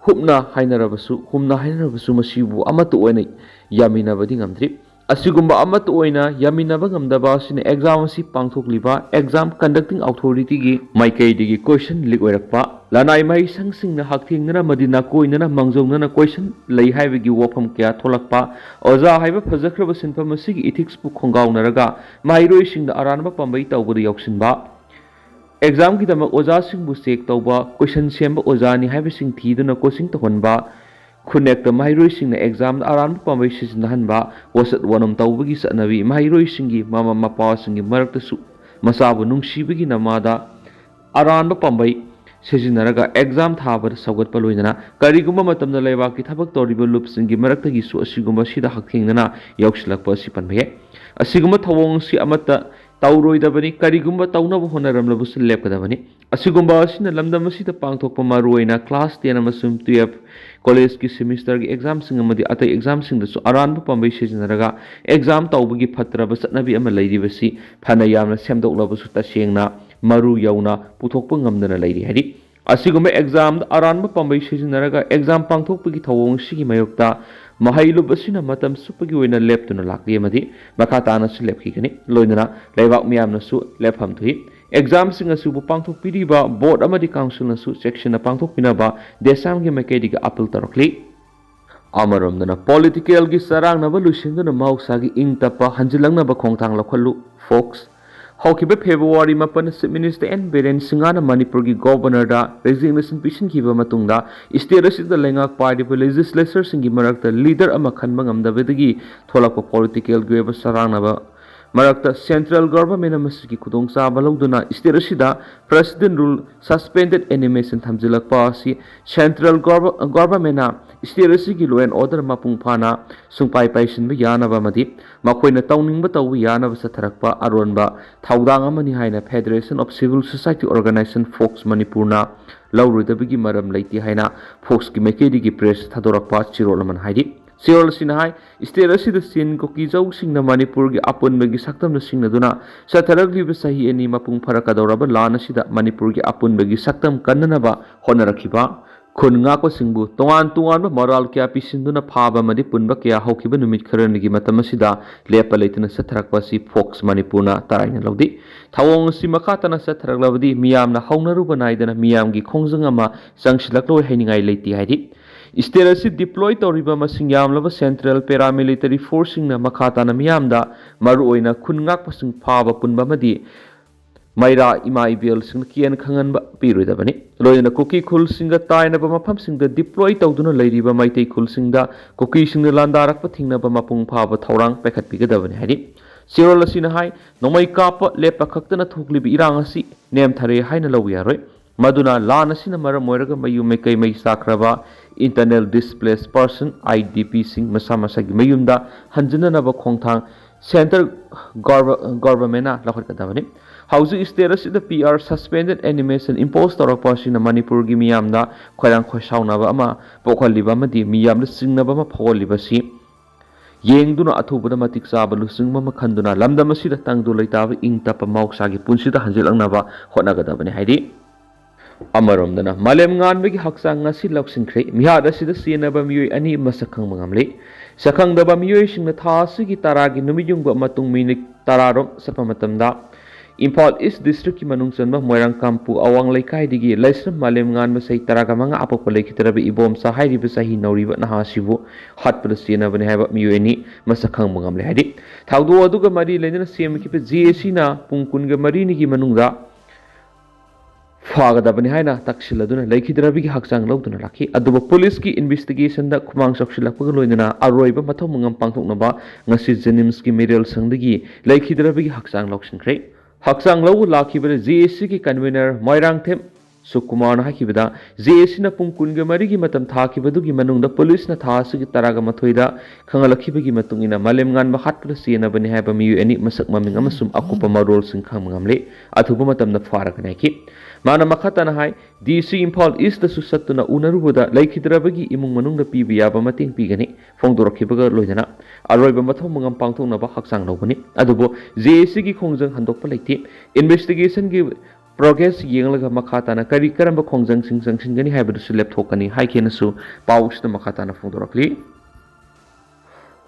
ꯍꯨꯞꯅ ꯍꯥꯏꯅꯔꯕꯁꯨ, ꯍꯨꯝꯅ ꯍꯥꯏꯅꯔꯕꯁꯨ ꯃꯁꯤꯕꯨ ꯑꯃꯠꯇ ꯑꯣꯏꯅ ꯌꯥꯃꯤꯟꯅꯕꯗꯤ ꯉꯝꯗ꯭ꯔꯤ꯫ ꯑꯁꯤꯒꯨꯝꯕ ꯑꯃꯠꯇ ꯑꯣꯏꯅ ꯌꯥꯃꯤꯟꯅꯕ ꯉꯝꯗꯕ ꯑꯁꯤꯅ exam ꯑꯁꯤ ꯄꯥꯡꯊꯣꯛꯂꯤꯕ exam conducting authorityꯒꯤ ꯃꯥꯏꯀꯩꯗꯒꯤ question leak ꯑꯣꯏꯔꯛꯄ, ꯂꯅꯥꯏ ꯃꯍꯩꯁꯪꯁꯤꯡꯅ ꯍꯛꯊꯦꯡꯅꯅ ꯑꯃꯗꯤ ꯅꯥꯀꯣꯏꯅꯅ ꯃꯥꯡꯖꯧꯅꯅ question ꯂꯩ ꯍꯥꯏꯕꯒꯤ ꯋꯥꯐꯝ ꯀꯌꯥ ꯊꯣꯛꯂꯛꯄ, ꯑꯣꯖꯥ ꯍꯥꯏꯕ ꯐꯖꯈ꯭ꯔꯕ ꯁꯤꯟꯐꯝ ꯑꯁꯤꯒꯤ ethicsꯄꯨ ꯈꯣꯡꯒꯥꯎꯅꯔꯒ ꯃꯍꯩꯔꯣꯏꯁꯤꯡꯗ ꯑꯔꯥꯟꯕ ꯄꯥꯝꯕꯩ ꯇꯧꯕꯗ ꯌꯥꯎꯁꯤꯟꯕ, examꯒꯤꯗꯃꯛ ꯑꯣꯖꯥꯁꯤꯡꯕꯨ check ꯇꯧꯕ, question ꯁꯦꯝꯕ ꯑꯣꯖꯥꯅꯤ ꯍꯥꯏꯕꯁꯤꯡ ꯊꯤꯗꯨꯅ coaching ꯇꯧꯍꯟꯕ, ꯈꯨꯟꯅꯦꯛꯇ ꯃꯍꯩꯔꯣꯏꯁꯤꯡꯅ examꯗ ꯑꯔꯥꯟꯕ ꯄꯥꯝꯕꯩ ꯁꯤꯖꯤꯟꯅꯍꯟꯕ, ꯋꯥꯆꯠ ꯋꯥꯅꯣꯝ ꯇꯧꯕꯒꯤ ꯆꯠꯅꯕꯤ, ꯃꯍꯩꯔꯣꯏꯁꯤꯡꯒꯤ ꯃꯃꯥ ꯃꯄꯥꯁꯤꯡꯒꯤ ꯃꯔꯛꯇꯁꯨ ꯃꯆꯥꯕꯨ ꯅꯨꯡꯁꯤꯕꯒꯤ ꯅꯃꯥꯗ ꯑꯔꯥꯟꯕ ꯄꯥꯝꯕꯩ ꯁꯤꯖꯤꯟꯅꯔꯒ ꯑꯦꯛꯖꯥꯝ ꯊꯥꯕꯗ ꯁꯧꯒꯠꯄ ꯂꯣꯏꯅꯅ ꯀꯔꯤꯒꯨꯝꯕ ꯃꯇꯝꯗ ꯂꯩꯕꯥꯛꯀꯤ ꯊꯕꯛ ꯇꯧꯔꯤꯕ ꯂꯨꯞꯁꯤꯡꯒꯤ ꯃꯔꯛꯇꯒꯤꯁꯨ ꯑꯁꯤꯒꯨꯝꯕꯁꯤꯗ ꯍꯛꯊꯦꯡꯅꯅ ꯌꯥꯎꯁꯤꯜꯂꯛꯄ ꯑꯁꯤ ꯄꯟꯕ ꯌꯥꯏ꯫ ꯑꯁꯤꯒꯨꯝꯕ ꯊꯧꯑꯣꯡ ꯑꯁꯤ ꯑꯃꯠꯇ ꯇꯧꯔꯣꯏꯗꯕꯅꯤ꯫ ꯀꯔꯤꯒꯨꯝꯕ ꯇꯧꯅꯕ ꯍꯣꯠꯅꯔꯝꯂꯕꯁꯨ ꯂꯦꯞꯀꯗꯕꯅꯤ꯫ ꯑꯁꯤꯒꯨꯝꯕ ꯑꯁꯤꯅ ꯂꯝꯗꯝ ꯑꯁꯤꯗ ꯄꯥꯡꯊꯣꯛꯄ ꯃꯔꯨꯑꯣꯏꯅ class ten ꯑꯃꯁꯨꯡ twelve collegeꯀꯤ semesterꯒꯤ examꯁꯤꯡ ꯑꯃꯗꯤ ꯑꯇꯩ examꯁꯤꯡꯗꯁꯨ ꯑꯔꯥꯟꯕ ꯄꯥꯝꯕꯩ ꯁꯤꯖꯤꯟꯅꯔꯒ exam ꯇꯧꯕꯒꯤ ꯐꯠꯇ꯭ꯔꯕ ꯆꯠꯅꯕꯤ ꯑꯃ ꯂꯩꯔꯤꯕꯁꯤ ꯐꯅ ꯌꯥꯝꯅ ꯁꯦꯝꯗꯣꯛꯂꯕꯁꯨ ꯇꯁꯦꯡꯅ ꯃꯔꯨ ꯌꯧꯅ ꯄꯨꯊꯣꯛꯄ ꯉꯝꯗꯅ ꯂꯩꯔꯤ ꯍꯥꯏꯔꯤ꯫ ꯑꯁꯤꯒꯨꯝꯕ examꯗ ꯑꯔꯥꯟꯕ ꯄꯥꯝꯕꯩ ꯁꯤꯖꯤꯟꯅꯔꯒ exam ꯄꯥꯡꯊꯣꯛꯄꯒꯤ ꯊꯧꯑꯣꯡ ꯑꯁꯤꯒꯤ ꯃꯥꯌꯣꯛꯇ ꯃꯍꯩ ꯂꯨꯞ ꯑꯁꯤꯅ ꯃꯇꯝ ꯆꯨꯞꯄꯒꯤ ꯑꯣꯏꯅ ꯂꯦꯞꯇꯨꯅ ꯂꯥꯛꯂꯤ ꯑꯃꯗꯤ ꯃꯈꯥ ꯇꯥꯅꯁꯨ ꯂꯦꯞꯈꯤꯒꯅꯤ꯫ ꯂꯣꯏꯅꯅ ꯂꯩꯕꯥꯛ ꯃꯤꯌꯥꯝꯅꯁꯨ ꯂꯦꯞꯐꯝ ꯊꯣꯛꯏ꯫ Examꯁꯤꯡ ꯑꯁꯤꯕꯨ ꯄꯥꯡꯊꯣꯛꯄꯤꯔꯤꯕ board ꯑꯃꯗꯤ councilꯅꯁꯨ ꯆꯦꯛꯁꯤꯟꯅ ꯄꯥꯡꯊꯣꯛꯄꯤꯅꯕ DESAMꯒꯤ ꯃꯥꯏꯀꯩꯗꯒꯤ appeal ꯇꯧꯔꯛꯂꯤ꯫ ꯑꯃꯔꯣꯝꯗꯅ politicalꯒꯤ ꯆꯔꯥꯡꯅꯕ ꯂꯣꯏꯁꯤꯟꯗꯨꯅ ꯃꯍꯧꯁꯥꯒꯤ ꯏꯪ ꯇꯞꯄ ꯍꯟꯖꯤꯜꯂꯛꯅꯕ ꯈꯣꯡꯊꯥꯡ ꯂꯧꯈꯠꯂꯨ꯫ Fox꯫ ꯍꯧꯈꯤꯕ February ꯃꯥꯄꯟꯗ Chief Minister N Biren Singhꯅ ꯃꯅꯤꯄꯨꯔꯒꯤ governorꯗ resignation ꯄꯤꯁꯤꯟꯈꯤꯕ ꯃꯇꯨꯡꯗ state ꯑꯁꯤꯗ ꯂꯩꯉꯥꯛ ꯄꯥꯏꯔꯤꯕ legislatorꯁꯤꯡꯒꯤ ꯃꯔꯛꯇ leader ꯑꯃ ꯈꯟꯕ ꯉꯝꯗꯕꯗꯒꯤ ꯊꯣꯛꯂꯛꯄ politicalꯒꯤ ꯑꯣꯏꯕ ꯆꯔꯥꯡꯅꯕ ꯃꯔꯛꯇ central governmentꯅ ꯃꯁꯤꯒꯤ ꯈꯨꯗꯣꯡꯆꯥꯕ ꯂꯧꯗꯨꯅ state ꯑꯁꯤꯗ president rule suspended animation ꯊꯝꯖꯤꯜꯂꯛꯄ ꯑꯁꯤ central governmentꯅ state ꯑꯁꯤꯒꯤ law and order ꯃꯄꯨꯡ ꯐꯥꯅ ꯁꯨꯡꯄꯥꯏ ꯄꯥꯏꯁꯤꯟꯕ ꯌꯥꯅꯕ ꯑꯃꯗꯤ ꯃꯈꯣꯏꯅ ꯇꯧꯅꯤꯡꯕ ꯇꯧꯕ ꯌꯥꯅꯕ ꯆꯠꯊꯔꯛꯄ ꯑꯔꯣꯟꯕ ꯊꯧꯗꯥꯡ ꯑꯃꯅꯤ ꯍꯥꯏꯅ Federation of Civil Society Organisation Fox ꯃꯅꯤꯄꯨꯔꯅ ꯂꯧꯔꯣꯏꯗꯕꯒꯤ ꯃꯔꯝ ꯂꯩꯇꯦ ꯍꯥꯏꯅ Foxꯀꯤ ꯃꯥꯏꯀꯩꯗꯒꯤ press ꯊꯥꯗꯣꯔꯛꯄ ꯆꯦꯔꯣꯜ ꯑꯃꯅ ꯍꯥꯏꯔꯤ꯫ ꯆꯦꯔꯣꯜ ꯑꯁꯤꯅ ꯍꯥꯏ, state ꯑꯁꯤꯗ ꯆꯤꯟ ꯀꯨꯀꯤ ꯖꯧꯁꯤꯡꯅ ꯃꯅꯤꯄꯨꯔꯒꯤ ꯑꯄꯨꯟꯕꯒꯤ ꯁꯛꯇꯝꯗ ꯁꯤꯡꯅꯗꯨꯅ ꯆꯠꯊꯔꯛꯂꯤꯕ ꯆꯍꯤ ꯑꯅꯤ ꯃꯄꯨꯡ ꯐꯥꯔꯛꯀꯗꯧꯔꯕ ꯂꯥꯟ ꯑꯁꯤꯗ ꯃꯅꯤꯄꯨꯔꯒꯤ ꯑꯄꯨꯟꯕꯒꯤ ꯁꯛꯇꯝ ꯀꯟꯅꯅꯕ ꯍꯣꯠꯅꯔꯛꯈꯤꯕ ꯈꯨꯟ ꯉꯥꯛꯄꯁꯤꯡꯕꯨ ꯇꯣꯉꯥꯟ ꯇꯣꯉꯥꯟꯕ ꯃꯔꯥꯜ ꯀꯌꯥ ꯄꯤꯁꯤꯟꯗꯨꯅ ꯐꯥꯕ ꯑꯃꯗꯤ ꯄꯨꯟꯕ ꯀꯌꯥ ꯍꯧꯈꯤꯕ ꯅꯨꯃꯤꯠ ꯈꯔꯅꯤꯒꯤ ꯃꯇꯝ ꯑꯁꯤꯗ ꯂꯦꯞꯄ ꯂꯩꯇꯅ ꯆꯠꯊꯔꯛꯄ ꯑꯁꯤ Fox ꯃꯅꯤꯄꯨꯔꯅ ꯇꯔꯥꯏꯅ ꯂꯧꯗꯦ꯫ ꯊꯧꯑꯣꯡ ꯑꯁꯤ ꯃꯈꯥ ꯇꯥꯅ ꯆꯠꯊꯔꯛꯂꯕꯗꯤ ꯃꯤꯌꯥꯝꯅ ꯍꯧꯅꯔꯨꯕ ꯅꯥꯏꯗꯅ ꯃꯤꯌꯥꯝꯒꯤ ꯈꯣꯡꯖꯪ ꯑꯃ ꯆꯪꯁꯤꯜꯂꯛꯂꯣꯏ ꯍꯥꯏꯅꯤꯡꯉꯥꯏ ꯂꯩꯇꯦ ꯍꯥꯏꯔꯤ꯫ State ꯑꯁꯤ deploy ꯇꯧꯔꯤꯕ ꯃꯁꯤꯡ ꯌꯥꯝꯂꯕ central paramilitary forceꯁꯤꯡꯅ ꯃꯈꯥ ꯇꯥꯅ ꯃꯤꯌꯥꯝꯗ ꯃꯔꯨꯑꯣꯏꯅ ꯈꯨꯟ ꯉꯥꯛꯄꯁꯤꯡ ꯐꯥꯕ ꯄꯨꯟꯕ ꯑꯃꯗꯤ ꯃꯩꯔꯥ ꯏꯃꯥ ꯏꯕꯦꯜꯁꯤꯡꯅ ꯀꯤꯍꯟ ꯈꯪꯍꯟꯕ ꯄꯤꯔꯣꯏꯗꯕꯅꯤ꯫ ꯂꯣꯏꯅꯅ ꯀꯨꯀꯤ ꯈꯨꯜꯁꯤꯡꯒ ꯇꯥꯏꯅꯕ ꯃꯐꯝꯁꯤꯡꯗ deploy ꯇꯧꯗꯨꯅ ꯂꯩꯔꯤꯕ ꯃꯩꯇꯩ ꯈꯨꯜꯁꯤꯡꯗ ꯀꯨꯀꯤꯁꯤꯡꯅ ꯂꯥꯟꯗꯥꯔꯛꯄ ꯊꯤꯡꯅꯕ ꯃꯄꯨꯡ ꯐꯥꯕ ꯊꯧꯔꯥꯡ ꯄꯥꯏꯈꯠꯄꯤꯒꯗꯕꯅꯤ ꯍꯥꯏꯔꯤ꯫ ꯆꯦꯔꯣꯜ ꯑꯁꯤꯅ ꯍꯥꯏ, ꯅꯣꯡꯃꯩ ꯀꯥꯞꯄ ꯂꯦꯞꯄ ꯈꯛꯇꯅ ꯊꯣꯛꯂꯤꯕ ꯏꯔꯥꯡ ꯑꯁꯤ ꯅꯦꯝꯊꯔꯦ ꯍꯥꯏꯅ ꯂꯧꯕ ꯌꯥꯔꯣꯏ꯫ ꯃꯗꯨꯅ ꯂꯥꯟ ꯑꯁꯤꯅ ꯃꯔꯝ ꯑꯣꯏꯔꯒ ꯃꯌꯨꯝ ꯃꯩꯀꯩ ꯃꯩ ꯆꯥꯛꯈ꯭ꯔꯕ Internal Displaced Person, IDPꯁꯤꯡ ꯃꯁꯥ ꯃꯁꯥꯒꯤ ꯃꯌꯨꯝꯗ ꯍꯟꯖꯤꯟꯅꯅꯕ ꯈꯣꯡꯊꯥꯡ Central Governmentꯅ ꯂꯧꯈꯠꯀꯗꯕꯅꯤ꯫ ꯍꯧꯖꯤꯛ state ꯑꯁꯤꯗ PR Suspended Animation impose ꯇꯧꯔꯛꯄ ꯑꯁꯤꯅ ꯃꯅꯤꯄꯨꯔꯒꯤ ꯃꯤꯌꯥꯝꯗ ꯈꯣꯏꯔꯥꯡ ꯈꯣꯏꯁꯥꯎꯅꯕ ꯑꯃ ꯄꯣꯛꯍꯜꯂꯤꯕ ꯑꯃꯗꯤ ꯃꯤꯌꯥꯝꯗ ꯆꯤꯡꯅꯕ ꯑꯃ ꯐꯥꯎꯍꯜꯂꯤꯕ ꯑꯁꯤ ꯌꯦꯡꯗꯨꯅ ꯑꯊꯨꯕꯗ ꯃꯇꯤꯛ ꯆꯥꯕ ꯂꯨꯆꯤꯡꯕ ꯑꯃ ꯈꯟꯗꯨꯅ ꯂꯝꯗꯝ ꯑꯁꯤꯗ ꯇꯪꯗꯨ ꯂꯩꯇꯥꯕ ꯏꯪ ꯇꯞꯄ ꯃꯍꯧꯁꯥꯒꯤ ꯄꯨꯟꯁꯤꯗ ꯍꯟꯖꯤꯜꯂꯛꯅꯕ ꯍꯣꯠꯅꯒꯗꯕꯅꯤ ꯍꯥꯏꯔꯤ꯫ ꯑꯃꯔꯣꯝꯗꯅ ꯃꯥꯂꯦꯝꯉꯥꯟꯕꯒꯤ ꯍꯛꯆꯥꯡ ꯉꯁꯤ ꯂꯧꯁꯤꯟꯈ꯭ꯔꯦ꯫ ꯃꯤꯍꯥꯠ ꯑꯁꯤꯗ ꯆꯦꯟꯅꯕ ꯃꯤꯑꯣꯏ ꯑꯅꯤ ꯃꯁꯛ ꯈꯪꯕ ꯉꯝꯂꯦ꯫ ꯁꯛꯈꯪꯗꯕ ꯃꯤꯑꯣꯏꯁꯤꯡꯅ ꯊꯥ ꯑꯁꯤꯒꯤ ꯇꯔꯥꯒꯤ ꯅꯨꯃꯤꯠ ꯌꯨꯡꯕ ꯃꯇꯨꯡ ꯃꯤꯅꯤꯠ ꯇꯔꯥꯔꯣꯝ ꯆꯠꯄ ꯃꯇꯝꯗ ꯏꯝꯐꯥꯜ ꯏꯁ ꯗꯤꯁꯇ꯭ꯔꯤꯛꯀꯤ ꯃꯅꯨꯡ ꯆꯟꯕ ꯃꯣꯏꯔꯥꯡ ꯀꯥꯝꯄꯨ ꯑꯋꯥꯡ ꯂꯩꯀꯥꯏꯗꯒꯤ ꯂꯩꯁ꯭ꯔꯝ ꯃꯥꯂꯦꯝꯉꯥꯟꯕ ꯆꯍꯤ ꯇꯔꯥꯒ ꯃꯉꯥ ꯑꯄꯣꯛꯄ ꯂꯩꯈꯤꯗ꯭ꯔꯕ ꯏꯕꯣꯝꯆꯥ ꯍꯥꯏꯔꯤꯕ ꯆꯍꯤ ꯅꯧꯔꯤꯕ ꯅꯍꯥ ꯑꯁꯤꯕꯨ ꯍꯥꯠꯄꯗ ꯆꯦꯟꯅꯕꯅꯤ ꯍꯥꯏꯕ ꯃꯤꯑꯣꯏ ꯑꯅꯤ ꯃꯁꯛ ꯈꯪꯕ ꯉꯝꯂꯦ ꯍꯥꯏꯔꯤ꯫ ꯊꯧꯗꯣꯛ ꯑꯗꯨꯒ ꯃꯔꯤ ꯂꯩꯅꯅ ꯁꯦꯝꯈꯤꯕ JACꯅ ꯄꯨꯡ ꯀꯨꯟꯒ ꯃꯔꯤꯅꯤꯒꯤ ꯃꯅꯨꯡꯗ ꯐꯥꯒꯗꯕꯅꯤ ꯍꯥꯏꯅ ꯇꯛꯁꯤꯜꯂꯗꯨꯅ ꯂꯩꯈꯤꯗ꯭ꯔꯕꯤꯒꯤ ꯍꯛꯆꯥꯡ ꯂꯧꯗꯨꯅ ꯂꯥꯛꯈꯤ꯫ ꯑꯗꯨꯕꯨ ꯄꯨꯂꯤꯁꯀꯤ investigationꯗ ꯈꯨꯃꯥꯡ ꯆꯥꯎꯁꯤꯜꯂꯛꯄꯒ ꯂꯣꯏꯅꯅ ꯑꯔꯣꯏꯕ ꯃꯊꯧ ꯃꯉꯝ ꯄꯥꯡꯊꯣꯛꯅꯕ ꯉꯁꯤ JNIMSꯀꯤ ꯃꯤꯔꯦꯜ ꯁꯪꯗꯒꯤ ꯂꯩꯈꯤꯗ꯭ꯔꯕꯤꯒꯤ ꯍꯛꯆꯥꯡ ꯂꯧꯁꯤꯟꯈ꯭ꯔꯦ꯫ ꯍꯛꯆꯥꯡ ꯂꯧꯕ ꯂꯥꯛꯈꯤꯕꯗ JACꯒꯤ convener ꯃꯣꯏꯔꯥꯡꯊꯦꯝ ꯁꯨꯀꯨꯃꯥꯔꯅ ꯍꯥꯏꯈꯤꯕꯗ, JACꯅ ꯄꯨꯡ ꯀꯨꯟꯒ ꯃꯔꯤꯒꯤ ꯃꯇꯝ ꯊꯥꯈꯤꯕꯗꯨꯒꯤ ꯃꯅꯨꯡꯗ ꯄꯨꯂꯤꯁꯅ ꯊꯥ ꯑꯁꯤꯒꯤ ꯇꯔꯥꯒ ꯃꯥꯊꯣꯏꯗ ꯈꯪꯍꯜꯂꯛꯈꯤꯕꯒꯤ ꯃꯇꯨꯡ ꯏꯟꯅ ꯃꯥꯂꯦꯝꯉꯥꯟꯕ ꯍꯥꯠꯄꯗ ꯆꯦꯟꯅꯕꯅꯤ ꯍꯥꯏꯕ ꯃꯤꯑꯣꯏ ꯑꯅꯤ ꯃꯁꯛ ꯃꯃꯤꯡ ꯑꯃꯁꯨꯡ ꯑꯀꯨꯞꯄ ꯃꯔꯣꯜꯁꯤꯡ ꯈꯪꯕ ꯉꯝꯂꯦ꯫ ꯑꯊꯨꯕ ꯃꯇꯝꯗ ꯐꯥꯔꯒꯅꯤ ꯍꯥꯏꯈꯤ꯫ ꯃꯥꯅ ꯃꯈꯥ ꯇꯥꯅ ꯍꯥꯏ, DC ꯏꯝꯐꯥꯜ ꯏꯁꯇꯁꯨ ꯆꯠꯇꯨꯅ ꯎꯅꯔꯨꯕꯗ ꯂꯩꯈꯤꯗ꯭ꯔꯕꯒꯤ ꯏꯃꯨꯡ ꯃꯅꯨꯡꯗ ꯄꯤꯕ ꯌꯥꯕ ꯃꯇꯦꯡ ꯄꯤꯒꯅꯤ꯫ ꯐꯣꯡꯗꯣꯔꯛꯈꯤꯕꯒ ꯂꯣꯏꯅꯅ ꯑꯔꯣꯏꯕ ꯃꯊꯧ ꯃꯉꯝ ꯄꯥꯡꯊꯣꯛꯅꯕ ꯍꯛꯆꯥꯡ ꯂꯧꯒꯅꯤ꯫ ꯑꯗꯨꯕꯨ JACꯒꯤ ꯈꯣꯡꯖꯪ ꯍꯟꯗꯣꯛꯄ ꯂꯩꯇꯦ꯫ Investigationꯒꯤ progress ꯌꯦꯡꯂꯒ ꯃꯈꯥ ꯇꯥꯅ ꯀꯔꯤ ꯀꯔꯝꯕ ꯈꯣꯡꯖꯪꯁꯤꯡ ꯆꯪꯁꯤꯟꯒꯅꯤ ꯍꯥꯏꯕꯗꯨꯁꯨ ꯂꯦꯞꯊꯣꯛꯀꯅꯤ ꯍꯥꯏꯈꯤꯅꯁꯨ ꯄꯥꯎꯁꯤꯗ ꯃꯈꯥ ꯇꯥꯅ ꯐꯣꯡꯗꯣꯔꯛꯂꯤ꯫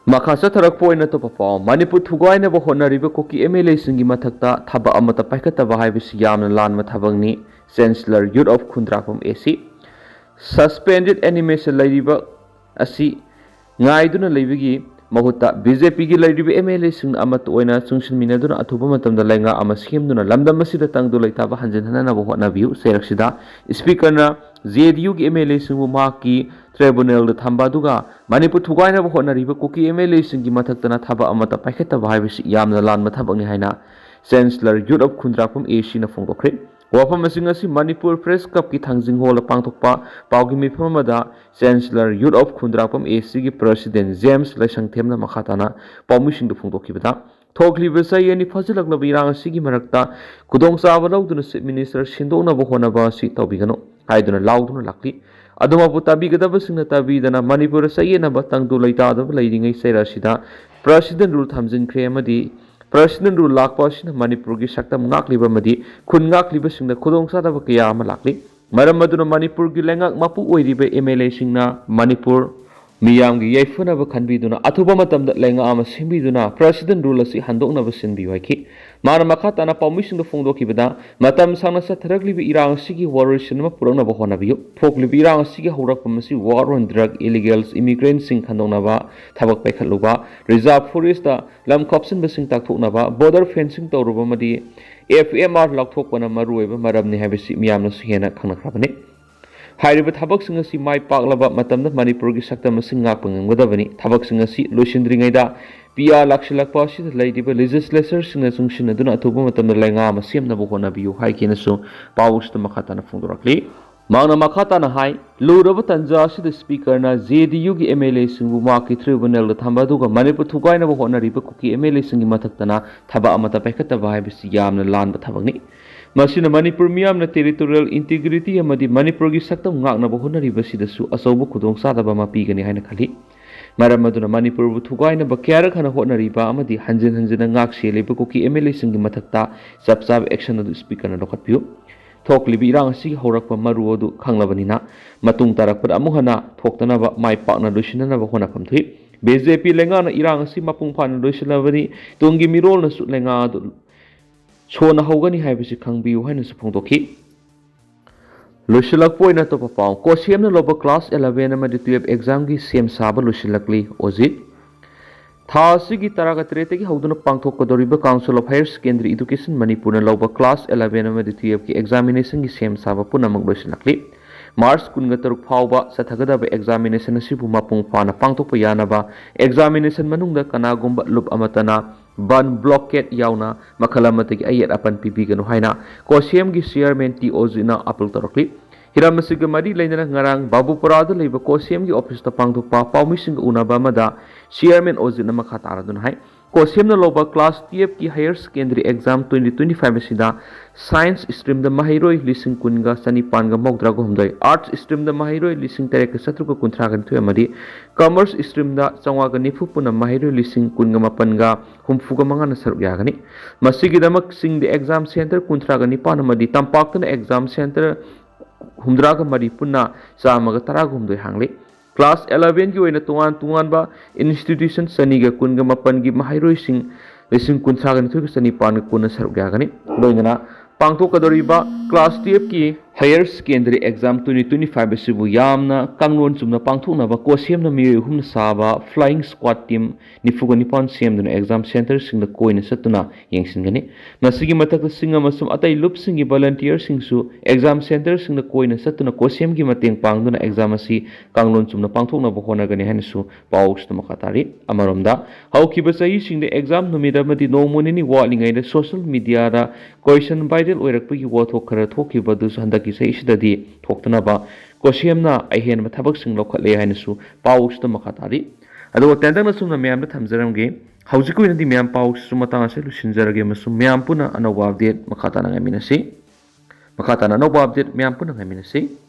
ꯃꯈꯥ ꯆꯠꯊꯔꯛꯄ ꯑꯣꯏꯅ ꯑꯇꯣꯞꯄ ꯄꯥꯎ, ꯃꯅꯤꯄꯨꯔ ꯊꯨꯒꯥꯏꯅꯕ ꯍꯣꯠꯅꯔꯤꯕ ꯀꯨꯀꯤ MLAꯁꯤꯡꯒꯤ ꯃꯊꯛꯇ ꯊꯕꯛ ꯑꯃꯠꯇ ꯄꯥꯏꯈꯠꯇꯕ ꯍꯥꯏꯕꯁꯤ ꯌꯥꯝꯅ ꯂꯥꯟꯕ ꯊꯕꯛꯅꯤ꯫ Chancellor Youth of Khundrakpam AC꯫ Suspended animation ꯂꯩꯔꯤꯕ ꯑꯁꯤ ꯉꯥꯏꯗꯨꯅ ꯂꯩꯕꯒꯤ ꯃꯍꯨꯠꯇ BJPꯒꯤ ꯂꯩꯔꯤꯕ MLAꯁꯤꯡꯅ ꯑꯃꯠꯇ ꯑꯣꯏꯅ ꯆꯨꯡꯁꯤꯟꯃꯤꯟꯅꯗꯨꯅ ꯑꯊꯨꯕ ꯃꯇꯝꯗ ꯂꯩꯉꯥꯛ ꯑꯃ ꯁꯦꯝꯗꯨꯅ ꯂꯝꯗꯝ ꯑꯁꯤꯗ ꯇꯪꯗꯨ ꯂꯩꯇꯥꯕ ꯍꯟꯖꯤꯟꯍꯟꯅꯕ ꯍꯣꯠꯅꯕꯤꯌꯨ꯫ ꯆꯩꯔꯛꯁꯤꯗ Speakerꯅ JDUꯒꯤ MLAꯁꯤꯡꯕꯨ ꯃꯍꯥꯛꯀꯤ tribunalꯗ ꯊꯝꯕ ꯑꯗꯨꯒ ꯃꯅꯤꯄꯨꯔ ꯊꯨꯒꯥꯏꯅꯕ ꯍꯣꯠꯅꯔꯤꯕ ꯀꯨꯀꯤ MLAꯁꯤꯡꯒꯤ ꯃꯊꯛꯇꯅ ꯊꯕꯛ ꯑꯃꯠꯇ ꯄꯥꯏꯈꯠꯇꯕ ꯍꯥꯏꯕꯁꯤ ꯌꯥꯝꯅ ꯂꯥꯟꯕ ꯊꯕꯛꯅꯤ ꯍꯥꯏꯅ Chancellor Youth of ꯈꯨꯟꯗ꯭ꯔꯥꯛꯄꯝ ACꯅ ꯐꯣꯡꯗꯣꯛꯈ꯭ꯔꯦ꯫ ꯋꯥꯐꯝꯁꯤꯡ ꯑꯁꯤ ꯃꯅꯤꯄꯨꯔ ꯄ꯭ꯔꯦꯁ ꯀ꯭ꯂꯕꯀꯤ ꯊꯥꯡꯖꯤꯡ ꯍꯣꯜꯗ ꯄꯥꯡꯊꯣꯛꯄ ꯄꯥꯎꯒꯤ ꯃꯤꯐꯝ ꯑꯃꯗ ꯆꯦꯟꯁꯦꯂꯔ ꯌꯨꯠ ꯑꯣꯐ ꯈꯨꯟꯗ꯭ꯔꯥꯛꯄꯝ ꯑꯦ ꯁꯤꯒꯤ ꯄ꯭ꯔꯁꯤꯗꯦꯟ ꯖꯦꯝꯁ ꯂꯥꯏꯁꯪꯊꯦꯝꯅ ꯃꯈꯥ ꯇꯥꯅ ꯄꯥꯎꯃꯤꯁꯤꯡꯗ ꯐꯣꯡꯗꯣꯛꯈꯤꯕꯗ, ꯊꯣꯛꯂꯤꯕ ꯆꯍꯤ ꯑꯅꯤ ꯐꯥꯖꯤꯜꯂꯛꯂꯕ ꯏꯔꯥꯡ ꯑꯁꯤꯒꯤ ꯃꯔꯛꯇ ꯈꯨꯗꯣꯡꯆꯥꯕ ꯂꯧꯗꯨꯅ ꯆꯤꯐ ꯃꯤꯅꯤꯁꯇꯔ ꯁꯤꯟꯗꯣꯛꯅꯕ ꯍꯣꯠꯅꯕ ꯑꯁꯤ ꯇꯧꯕꯤꯒꯅꯨ ꯍꯥꯏꯗꯨꯅ ꯂꯥꯎꯗꯨꯅ ꯂꯥꯛꯂꯤ꯫ ꯑꯗꯨꯃꯛꯄꯨ ꯇꯥꯕꯤꯒꯗꯕꯁꯤꯡꯅ ꯇꯥꯕꯤꯗꯅ ꯃꯅꯤꯄꯨꯔꯗ ꯆꯌꯦꯠꯅꯕ ꯇꯪꯗꯨ ꯂꯩꯇꯥꯗꯕ ꯂꯩꯔꯤꯉꯩ ꯆꯩꯔꯥꯁꯤꯗ ꯄ꯭ꯔꯁꯤꯗꯦꯟ ꯔꯨꯜ ꯊꯝꯖꯤꯟꯈ꯭ꯔꯦ ꯑꯃꯗꯤ ꯄ꯭ꯔꯁꯤꯗꯦꯟ ꯔꯨꯜ ꯂꯥꯛꯄ ꯑꯁꯤꯅ ꯃꯅꯤꯄꯨꯔꯒꯤ ꯁꯛꯇꯝ ꯉꯥꯛꯂꯤꯕ ꯑꯃꯗꯤ ꯈꯨꯟ ꯉꯥꯛꯂꯤꯕꯁꯤꯡꯗ ꯈꯨꯗꯣꯡꯆꯥꯗꯕ ꯀꯌꯥ ꯑꯃ ꯂꯥꯛꯂꯤ꯫ ꯃꯔꯝ ꯑꯗꯨꯅ ꯃꯅꯤꯄꯨꯔꯒꯤ ꯂꯩꯉꯥꯛ ꯃꯄꯨ ꯑꯣꯏꯔꯤꯕ ꯑꯦꯝ ꯑꯦꯜ ꯑꯦꯁꯤꯡꯅ ꯃꯅꯤꯄꯨꯔ ꯃꯤꯌꯥꯝꯒꯤ ꯌꯥꯏꯐꯅꯕ ꯈꯟꯕꯤꯗꯨꯅ ꯑꯊꯨꯕ ꯃꯇꯝꯗ ꯂꯩꯉꯥꯛ ꯑꯃ ꯁꯦꯝꯕꯤꯗꯨꯅ ꯄ꯭ꯔꯁꯤꯗꯦꯟ ꯔꯨꯜ ꯑꯁꯤ ꯍꯟꯗꯣꯛꯅꯕ ꯁꯤꯟꯕꯤꯌꯨ ꯍꯥꯏꯈꯤ꯫ ꯃꯥꯅ ꯃꯈꯥ ꯇꯥꯅ ꯄꯥꯎꯃꯤꯁꯤꯡꯗ ꯐꯣꯡꯗꯣꯛꯈꯤꯕꯗ, ꯃꯇꯝ ꯁꯥꯡꯅ ꯆꯠꯊꯔꯛꯂꯤꯕ ꯏꯔꯥꯡ ꯑꯁꯤꯒꯤ ꯋꯥꯔꯣꯏꯁꯤꯟ ꯑꯃ ꯄꯨꯔꯛꯅꯕ ꯍꯣꯠꯅꯕꯤꯌꯨ꯫ ꯊꯣꯛꯂꯤꯕ ꯏꯔꯥꯡ ꯑꯁꯤꯒꯤ ꯍꯧꯔꯛꯐꯝ ꯑꯁꯤ war on drug, illegals, immigrantꯁꯤꯡ ꯈꯟꯗꯣꯛꯅꯕ ꯊꯕꯛ ꯄꯥꯏꯈꯠꯂꯨꯕ, reserve forestꯇ ꯂꯝ ꯈꯣꯞꯆꯤꯟꯕꯁꯤꯡ ꯇꯥꯛꯊꯣꯛꯅꯕ, border fencing ꯇꯧꯔꯨꯕ ꯑꯃꯗꯤ ꯑꯦꯐ ꯑꯦꯝ ꯑꯥꯔ ꯂꯧꯊꯣꯛꯄꯅ ꯃꯔꯨꯑꯣꯏꯕ ꯃꯔꯝꯅꯤ ꯍꯥꯏꯕꯁꯤ ꯃꯤꯌꯥꯝꯅꯁꯨ ꯍꯦꯟꯅ ꯈꯪꯅꯈ꯭ꯔꯕꯅꯤ꯫ ꯍꯥꯏꯔꯤꯕ ꯊꯕꯛꯁꯤꯡ ꯑꯁꯤ ꯃꯥꯏ ꯄꯥꯛꯂꯕ ꯃꯇꯝꯗ ꯃꯅꯤꯄꯨꯔꯒꯤ ꯁꯛꯇꯝ ꯑꯁꯤ ꯉꯥꯛꯄ ꯉꯝꯒꯗꯕꯅꯤ꯫ ꯊꯕꯛꯁꯤꯡ ꯑꯁꯤ ꯂꯣꯏꯁꯤꯟꯗ꯭ꯔꯤꯉꯩꯗ ꯄꯤ ꯑꯥꯔ ꯂꯥꯛꯁꯤꯜꯂꯛꯄ ꯑꯁꯤꯗ ꯂꯩꯔꯤꯕ ꯂꯦꯖꯤꯁꯂꯦꯆꯔꯁꯤꯡꯅ ꯆꯨꯡꯁꯤꯟꯅꯗꯨꯅ ꯑꯊꯨꯕ ꯃꯇꯝꯗ ꯂꯩꯉꯥꯛ ꯑꯃ ꯁꯦꯝꯅꯕ ꯍꯣꯠꯅꯕꯤꯌꯨ ꯍꯥꯏꯈꯤꯅꯁꯨ ꯄꯥꯎ ꯑꯁꯤꯗ ꯃꯈꯥ ꯇꯥꯅ ꯐꯣꯡꯗꯣꯔꯛꯂꯤ꯫ ꯃꯍꯥꯛꯅ ꯃꯈꯥ ꯇꯥꯅ ꯍꯥꯏ, ꯂꯨꯔꯕ ꯇꯟꯖꯥ ꯑꯁꯤꯗ ꯁ꯭ꯄꯤꯀꯔꯅ ꯖꯦ ꯗꯤ ꯌꯨꯒꯤ ꯑꯦꯝ ꯑꯦꯜ ꯑꯦꯁꯤꯡꯕꯨ ꯃꯍꯥꯛꯀꯤ ꯇ꯭ꯔꯤꯕꯨꯅꯦꯜꯗ ꯊꯝꯕ ꯑꯗꯨꯒ ꯃꯅꯤꯄꯨꯔ ꯊꯨꯒꯥꯏꯅꯕ ꯍꯣꯠꯅꯔꯤꯕ ꯀꯨꯀꯤ ꯑꯦꯝ ꯑꯦꯜ ꯑꯦꯁꯤꯡꯒꯤ ꯃꯊꯛꯇꯅ ꯊꯕꯛ ꯑꯃꯠꯇ ꯄꯥꯏꯈꯠꯇꯕ ꯍꯥꯏꯕꯁꯤ ꯌꯥꯝꯅ ꯂꯥꯟꯕ ꯊꯕꯛꯅꯤ꯫ ꯃꯁꯤꯅ ꯃꯅꯤꯄꯨꯔ ꯃꯤꯌꯥꯝꯅ territorial integrity ꯑꯃꯗꯤ ꯃꯅꯤꯄꯨꯔꯒꯤ ꯁꯛꯇꯝ ꯉꯥꯛꯅꯕ ꯍꯣꯠꯅꯔꯤꯕꯁꯤꯗꯁꯨ ꯑꯆꯧꯕ ꯈꯨꯗꯣꯡꯆꯥꯗꯕ ꯑꯃ ꯄꯤꯒꯅꯤ ꯍꯥꯏꯅ ꯈꯜꯂꯤ꯫ ꯃꯔꯝ ꯑꯗꯨꯅ ꯃꯅꯤꯄꯨꯔꯕꯨ ꯊꯨꯒꯥꯏꯅꯕ ꯀꯌꯥꯔꯛ ꯍꯟꯅ ꯍꯣꯠꯅꯔꯤꯕ ꯑꯃꯗꯤ ꯍꯟꯖꯤꯟ ꯍꯟꯖꯤꯟꯅ ꯉꯥꯛ ꯁꯦꯜꯂꯤꯕ ꯀꯨꯀꯤ ꯑꯦꯝ ꯑꯦꯜ ꯑꯦꯁꯤꯡꯒꯤ ꯃꯊꯛꯇ ꯆꯞ ꯆꯥꯕ action ꯑꯗꯨ ꯁ꯭ꯄꯤꯀꯔꯅ ꯂꯧꯈꯠꯄꯤꯌꯨ꯫ ꯊꯣꯛꯂꯤꯕ ꯏꯔꯥꯡ ꯑꯁꯤꯒꯤ ꯍꯧꯔꯛꯄ ꯃꯔꯨ ꯑꯗꯨ ꯈꯪꯂꯕꯅꯤꯅ, ꯃꯇꯨꯡ ꯇꯥꯔꯛꯄꯗ ꯑꯃꯨꯛ ꯍꯟꯅ ꯊꯣꯛꯇꯅꯕ ꯃꯥꯏ ꯄꯥꯛꯅ ꯂꯣꯏꯁꯤꯟꯅꯅꯕ ꯍꯣꯠꯅꯐꯝ ꯊꯣꯛꯏ꯫ ꯕꯤ ꯖꯦ ꯄꯤ ꯂꯩꯉꯥꯛꯅ ꯏꯔꯥꯡ ꯑꯁꯤ ꯃꯄꯨꯡ ꯐꯥꯅ ꯂꯣꯏꯁꯤꯜꯂꯕꯅꯤ, ꯇꯨꯡꯒꯤ ꯃꯤꯔꯣꯜꯅꯁꯨ ꯂꯩꯉꯥꯛ ꯑꯗꯨ ꯁꯣꯟꯅꯍꯧꯒꯅꯤ ꯍꯥꯏꯕꯁꯤ ꯈꯪꯕꯤꯌꯨ ꯍꯥꯏꯅꯁꯨ ꯐꯣꯡꯗꯣꯛꯈꯤ꯫ ꯂꯣꯏꯁꯤꯜꯂꯛꯄ ꯑꯣꯏꯅ ꯑꯇꯣꯞꯄ ꯄꯥꯎ, ꯀꯣꯁꯤꯌꯝꯅ ꯂꯧꯕ class eleven ꯑꯃꯗꯤ twelve examꯒꯤ ꯁꯦꯝ ꯁꯥꯕ ꯂꯣꯏꯁꯤꯜꯂꯛꯂꯤ꯫ ꯑꯣꯖꯤꯠ, ꯊꯥ ꯑꯁꯤꯒꯤ ꯇꯔꯥꯒ ꯇꯔꯦꯠꯇꯒꯤ ꯍꯧꯗꯨꯅ ꯄꯥꯡꯊꯣꯛꯀꯗꯧꯔꯤꯕ Council of Higher Secondary Education ꯃꯅꯤꯄꯨꯔꯅ ꯂꯧꯕ class eleven ꯑꯃꯗꯤ twelveꯀꯤ examinationꯒꯤ ꯁꯦꯝ ꯁꯥꯕ ꯄꯨꯝꯅꯃꯛ ꯂꯣꯏꯁꯤꯜꯂꯛꯂꯤ꯫ ꯃꯥꯔꯆ ꯀꯨꯟꯒ ꯇꯔꯨꯛ ꯐꯥꯎꯕ ꯆꯠꯊꯒꯗꯕ examination ꯑꯁꯤꯕꯨ ꯃꯄꯨꯡ ꯐꯥꯅ ꯄꯥꯡꯊꯣꯛꯄ ꯌꯥꯅꯕ examination ꯃꯅꯨꯡꯗ ꯀꯅꯥꯒꯨꯝꯕ ꯂꯨꯞ ꯑꯃꯠꯇꯅ ꯕꯟ, ꯕ꯭ꯂꯣꯀꯦꯠ ꯌꯥꯎꯅ ꯃꯈꯜ ꯑꯃꯠꯇꯒꯤ ꯑꯌꯦꯠ ꯑꯄꯟ ꯄꯤꯕꯤꯒꯅꯨ ꯍꯥꯏꯅ ꯀꯣꯁꯦꯝꯒꯤ ꯆꯤꯌꯔꯃꯦꯟ ꯇꯤ ꯑꯣꯖꯤꯠꯅ ꯑꯥꯄꯤꯜ ꯇꯧꯔꯛꯂꯤ꯫ ꯍꯤꯔꯝ ꯑꯁꯤꯒ ꯃꯔꯤ ꯂꯩꯅꯅ ꯉꯔꯥꯡ ꯕꯥꯕꯨꯄꯨꯔꯥꯗ ꯂꯩꯕ ꯀꯣꯁꯦꯝꯒꯤ ꯑꯣꯐꯤꯁꯇ ꯄꯥꯡꯊꯣꯛꯄ ꯄꯥꯎꯃꯤꯁꯤꯡꯒ ꯎꯅꯕ ꯑꯃꯗ ꯆꯤꯌꯔꯃꯦꯟ ꯑꯣꯖꯤꯠꯅ ꯃꯈꯥ ꯇꯥꯔꯗꯨꯅ ꯍꯥꯏ, ꯀꯣꯁꯦꯝꯅ ꯂꯧꯕ ꯀ꯭ꯂꯥꯁ ꯇꯨꯌꯦꯜꯐꯀꯤ higher secondary exam twenty twenty five ꯑꯁꯤꯗ ꯁꯥꯏꯟꯁ ꯁ꯭ꯇ꯭ꯔꯤꯝꯗ ꯃꯍꯩꯔꯣꯏ ꯂꯤꯁꯤꯡ ꯀꯨꯟꯒ ꯆꯅꯤꯄꯥꯟꯒ ꯃꯧꯗ꯭ꯔꯥꯒ ꯍꯨꯝꯗꯣꯏ, ꯑꯥꯔꯠꯁ ꯁ꯭ꯇ꯭ꯔꯤꯝꯗ ꯃꯍꯩꯔꯣꯏ ꯂꯤꯁꯤꯡ ꯇꯔꯦꯠꯀ ꯆꯥꯇ꯭ꯔꯨꯛꯀ ꯀꯨꯟꯊ꯭ꯔꯥꯒ ꯅꯤꯊꯣꯏ ꯑꯃꯗꯤ ꯀꯃꯔꯁ ꯁ꯭ꯇ꯭ꯔꯤꯝꯗ ꯆꯥꯝꯃꯉꯥꯒ ꯅꯤꯐꯨ, ꯄꯨꯟꯅ ꯃꯍꯩꯔꯣꯏ ꯂꯤꯁꯤꯡ ꯀꯨꯟꯒ ꯃꯥꯄꯟꯒ ꯍꯨꯝꯐꯨꯒ ꯃꯉꯥꯅ ꯁꯔꯨꯛ ꯌꯥꯒꯅꯤ꯫ ꯃꯁꯤꯒꯤꯗꯃꯛ ꯆꯤꯡꯗ ꯑꯦꯛꯖꯥꯝ ꯁꯦꯟꯇꯔ ꯀꯨꯟꯊ꯭ꯔꯥꯒ ꯅꯤꯄꯥꯟ ꯑꯃꯗꯤ ꯇꯝꯄꯥꯛꯇꯅ ꯑꯦꯛꯖꯥꯝ ꯁꯦꯟꯇꯔ ꯍꯨꯝꯗ꯭ꯔꯥꯒ ꯃꯔꯤ, ꯄꯨꯟꯅ ꯆꯥꯝꯃꯒ ꯇꯔꯥꯒ ꯍꯨꯝꯗꯣꯏ ꯍꯥꯡꯂꯤ꯫ ꯀ꯭ꯂꯥꯁ ꯑꯦꯂꯚꯦꯟꯒꯤ ꯑꯣꯏꯅ ꯇꯣꯉꯥꯟ ꯇꯣꯉꯥꯟꯕ ꯏꯟꯁꯇꯤꯇ꯭ꯌꯨꯁꯟ ꯆꯅꯤꯒ ꯀꯨꯟꯒ ꯃꯥꯄꯟꯒꯤ ꯃꯍꯩꯔꯣꯏꯁꯤꯡ ꯂꯤꯁꯤꯡ ꯀꯨꯟꯊ꯭ꯔꯥꯒ ꯅꯤꯊꯣꯏꯒ ꯆꯅꯤꯄꯥꯟꯒ ꯀꯨꯟꯅ ꯁꯔꯨꯛ ꯌꯥꯒꯅꯤ꯫ ꯂꯣꯏꯅꯅ ꯄꯥꯡꯊꯣꯛꯀꯗꯧꯔꯤꯕ ꯀ꯭ꯂꯥꯁ ꯇꯨꯌꯦꯜꯐꯀꯤ higher secondary exam twenty twenty five ꯑꯁꯤꯕꯨ ꯌꯥꯝꯅ ꯀꯥꯡꯂꯣꯟ ꯆꯨꯝꯅ ꯄꯥꯡꯊꯣꯛꯅꯕ ꯀꯣꯁꯦꯝꯅ ꯃꯤꯑꯣꯏ ꯑꯍꯨꯝꯅ ꯁꯥꯕ ꯐ꯭ꯂꯥꯏꯌꯤꯡ ꯁ꯭ꯀ꯭ꯋꯥꯗ ꯇꯤꯝ ꯅꯤꯐꯨꯒ ꯅꯤꯄꯥꯟ ꯁꯦꯝꯗꯨꯅ ꯑꯦꯛꯖꯥꯝ ꯁꯦꯟꯇꯔꯁꯤꯡꯗ ꯀꯣꯏꯅ ꯆꯠꯇꯨꯅ ꯌꯦꯡꯁꯤꯟꯒꯅꯤ꯫ ꯃꯁꯤꯒꯤ ꯃꯊꯛꯇ ꯁꯤꯡ ꯑꯃꯁꯨꯡ ꯑꯇꯩ ꯂꯨꯞꯁꯤꯡꯒꯤ ꯚꯣꯂꯨꯟꯇꯤꯌꯔꯁꯤꯡꯁꯨ ꯑꯦꯛꯖꯥꯝ ꯁꯦꯟꯇꯔꯁꯤꯡꯗ ꯀꯣꯏꯅ ꯆꯠꯇꯨꯅ ꯀꯣꯁꯦꯝꯒꯤ ꯃꯇꯦꯡ ꯄꯥꯡꯗꯨꯅ ꯑꯦꯛꯖꯥꯝ ꯑꯁꯤ ꯀꯥꯡꯂꯣꯟ ꯆꯨꯝꯅ ꯄꯥꯡꯊꯣꯛꯅꯕ ꯍꯣꯠꯅꯒꯅꯤ ꯍꯥꯏꯅꯁꯨ ꯄꯥꯎꯁꯤꯗ ꯃꯈꯥ ꯇꯥꯔꯤ꯫ ꯑꯃꯔꯣꯝꯗ, ꯍꯧꯈꯤꯕ ꯆꯍꯤꯁꯤꯡꯗ ꯑꯦꯛꯖꯥꯝ ꯅꯨꯃꯤꯠ ꯑꯃꯗꯤ ꯅꯣꯡꯃ ꯅꯤꯅꯤ ꯋꯥꯠꯂꯤꯉꯩꯗ ꯁꯣꯁꯤꯌꯦꯜ ꯃꯤꯗꯤꯌꯥꯗ ꯀꯣꯏꯁꯟ ꯚꯥꯏꯔꯦꯜ ꯑꯣꯏꯔꯛꯄꯒꯤ ꯋꯥꯊꯣꯛ ꯈꯔ ꯊꯣꯛꯈꯤꯕ ꯑꯗꯨꯁꯨ ꯍꯟꯗꯛꯀꯤ ꯆꯍꯤꯁꯤꯗꯗꯤ ꯊꯣꯛꯇꯅꯕ ꯀꯣꯁꯦꯝꯅ ꯑꯍꯦꯟꯕ ꯊꯕꯛꯁꯤꯡ ꯂꯧꯈꯠꯂꯦ ꯍꯥꯏꯅꯁꯨ ꯄꯥꯎꯁꯤꯗ ꯃꯈꯥ ꯇꯥꯔꯤ꯫ ꯑꯗꯨꯒ ꯇꯦꯟꯇꯛꯅ ꯁꯨꯝꯅ ꯃꯌꯥꯝꯗ ꯊꯝꯖꯔꯝꯒꯦ꯫ ꯍꯧꯖꯤꯛꯀꯤ ꯑꯣꯏꯅꯗꯤ ꯃꯌꯥꯝ ꯄꯥꯎꯁꯤꯁꯨ ꯃꯇꯥꯡ ꯑꯁꯤꯗ ꯂꯣꯏꯁꯤꯟꯖꯔꯒꯦ ꯑꯃꯁꯨꯡ ꯃꯌꯥꯝ ꯄꯨꯟꯅ ꯑꯅꯧꯕ ꯑꯞꯗꯦꯠ ꯃꯈꯥ ꯇꯥꯅ ꯉꯥꯏꯃꯤꯟꯅꯁꯤ꯫ ꯃꯈꯥ ꯇꯥꯅ ꯑꯅꯧꯕ ꯑꯞꯗꯦꯠ ꯃꯌꯥꯝ ꯄꯨꯟꯅ ꯉꯥꯏꯃꯤꯟꯅꯁꯤ꯫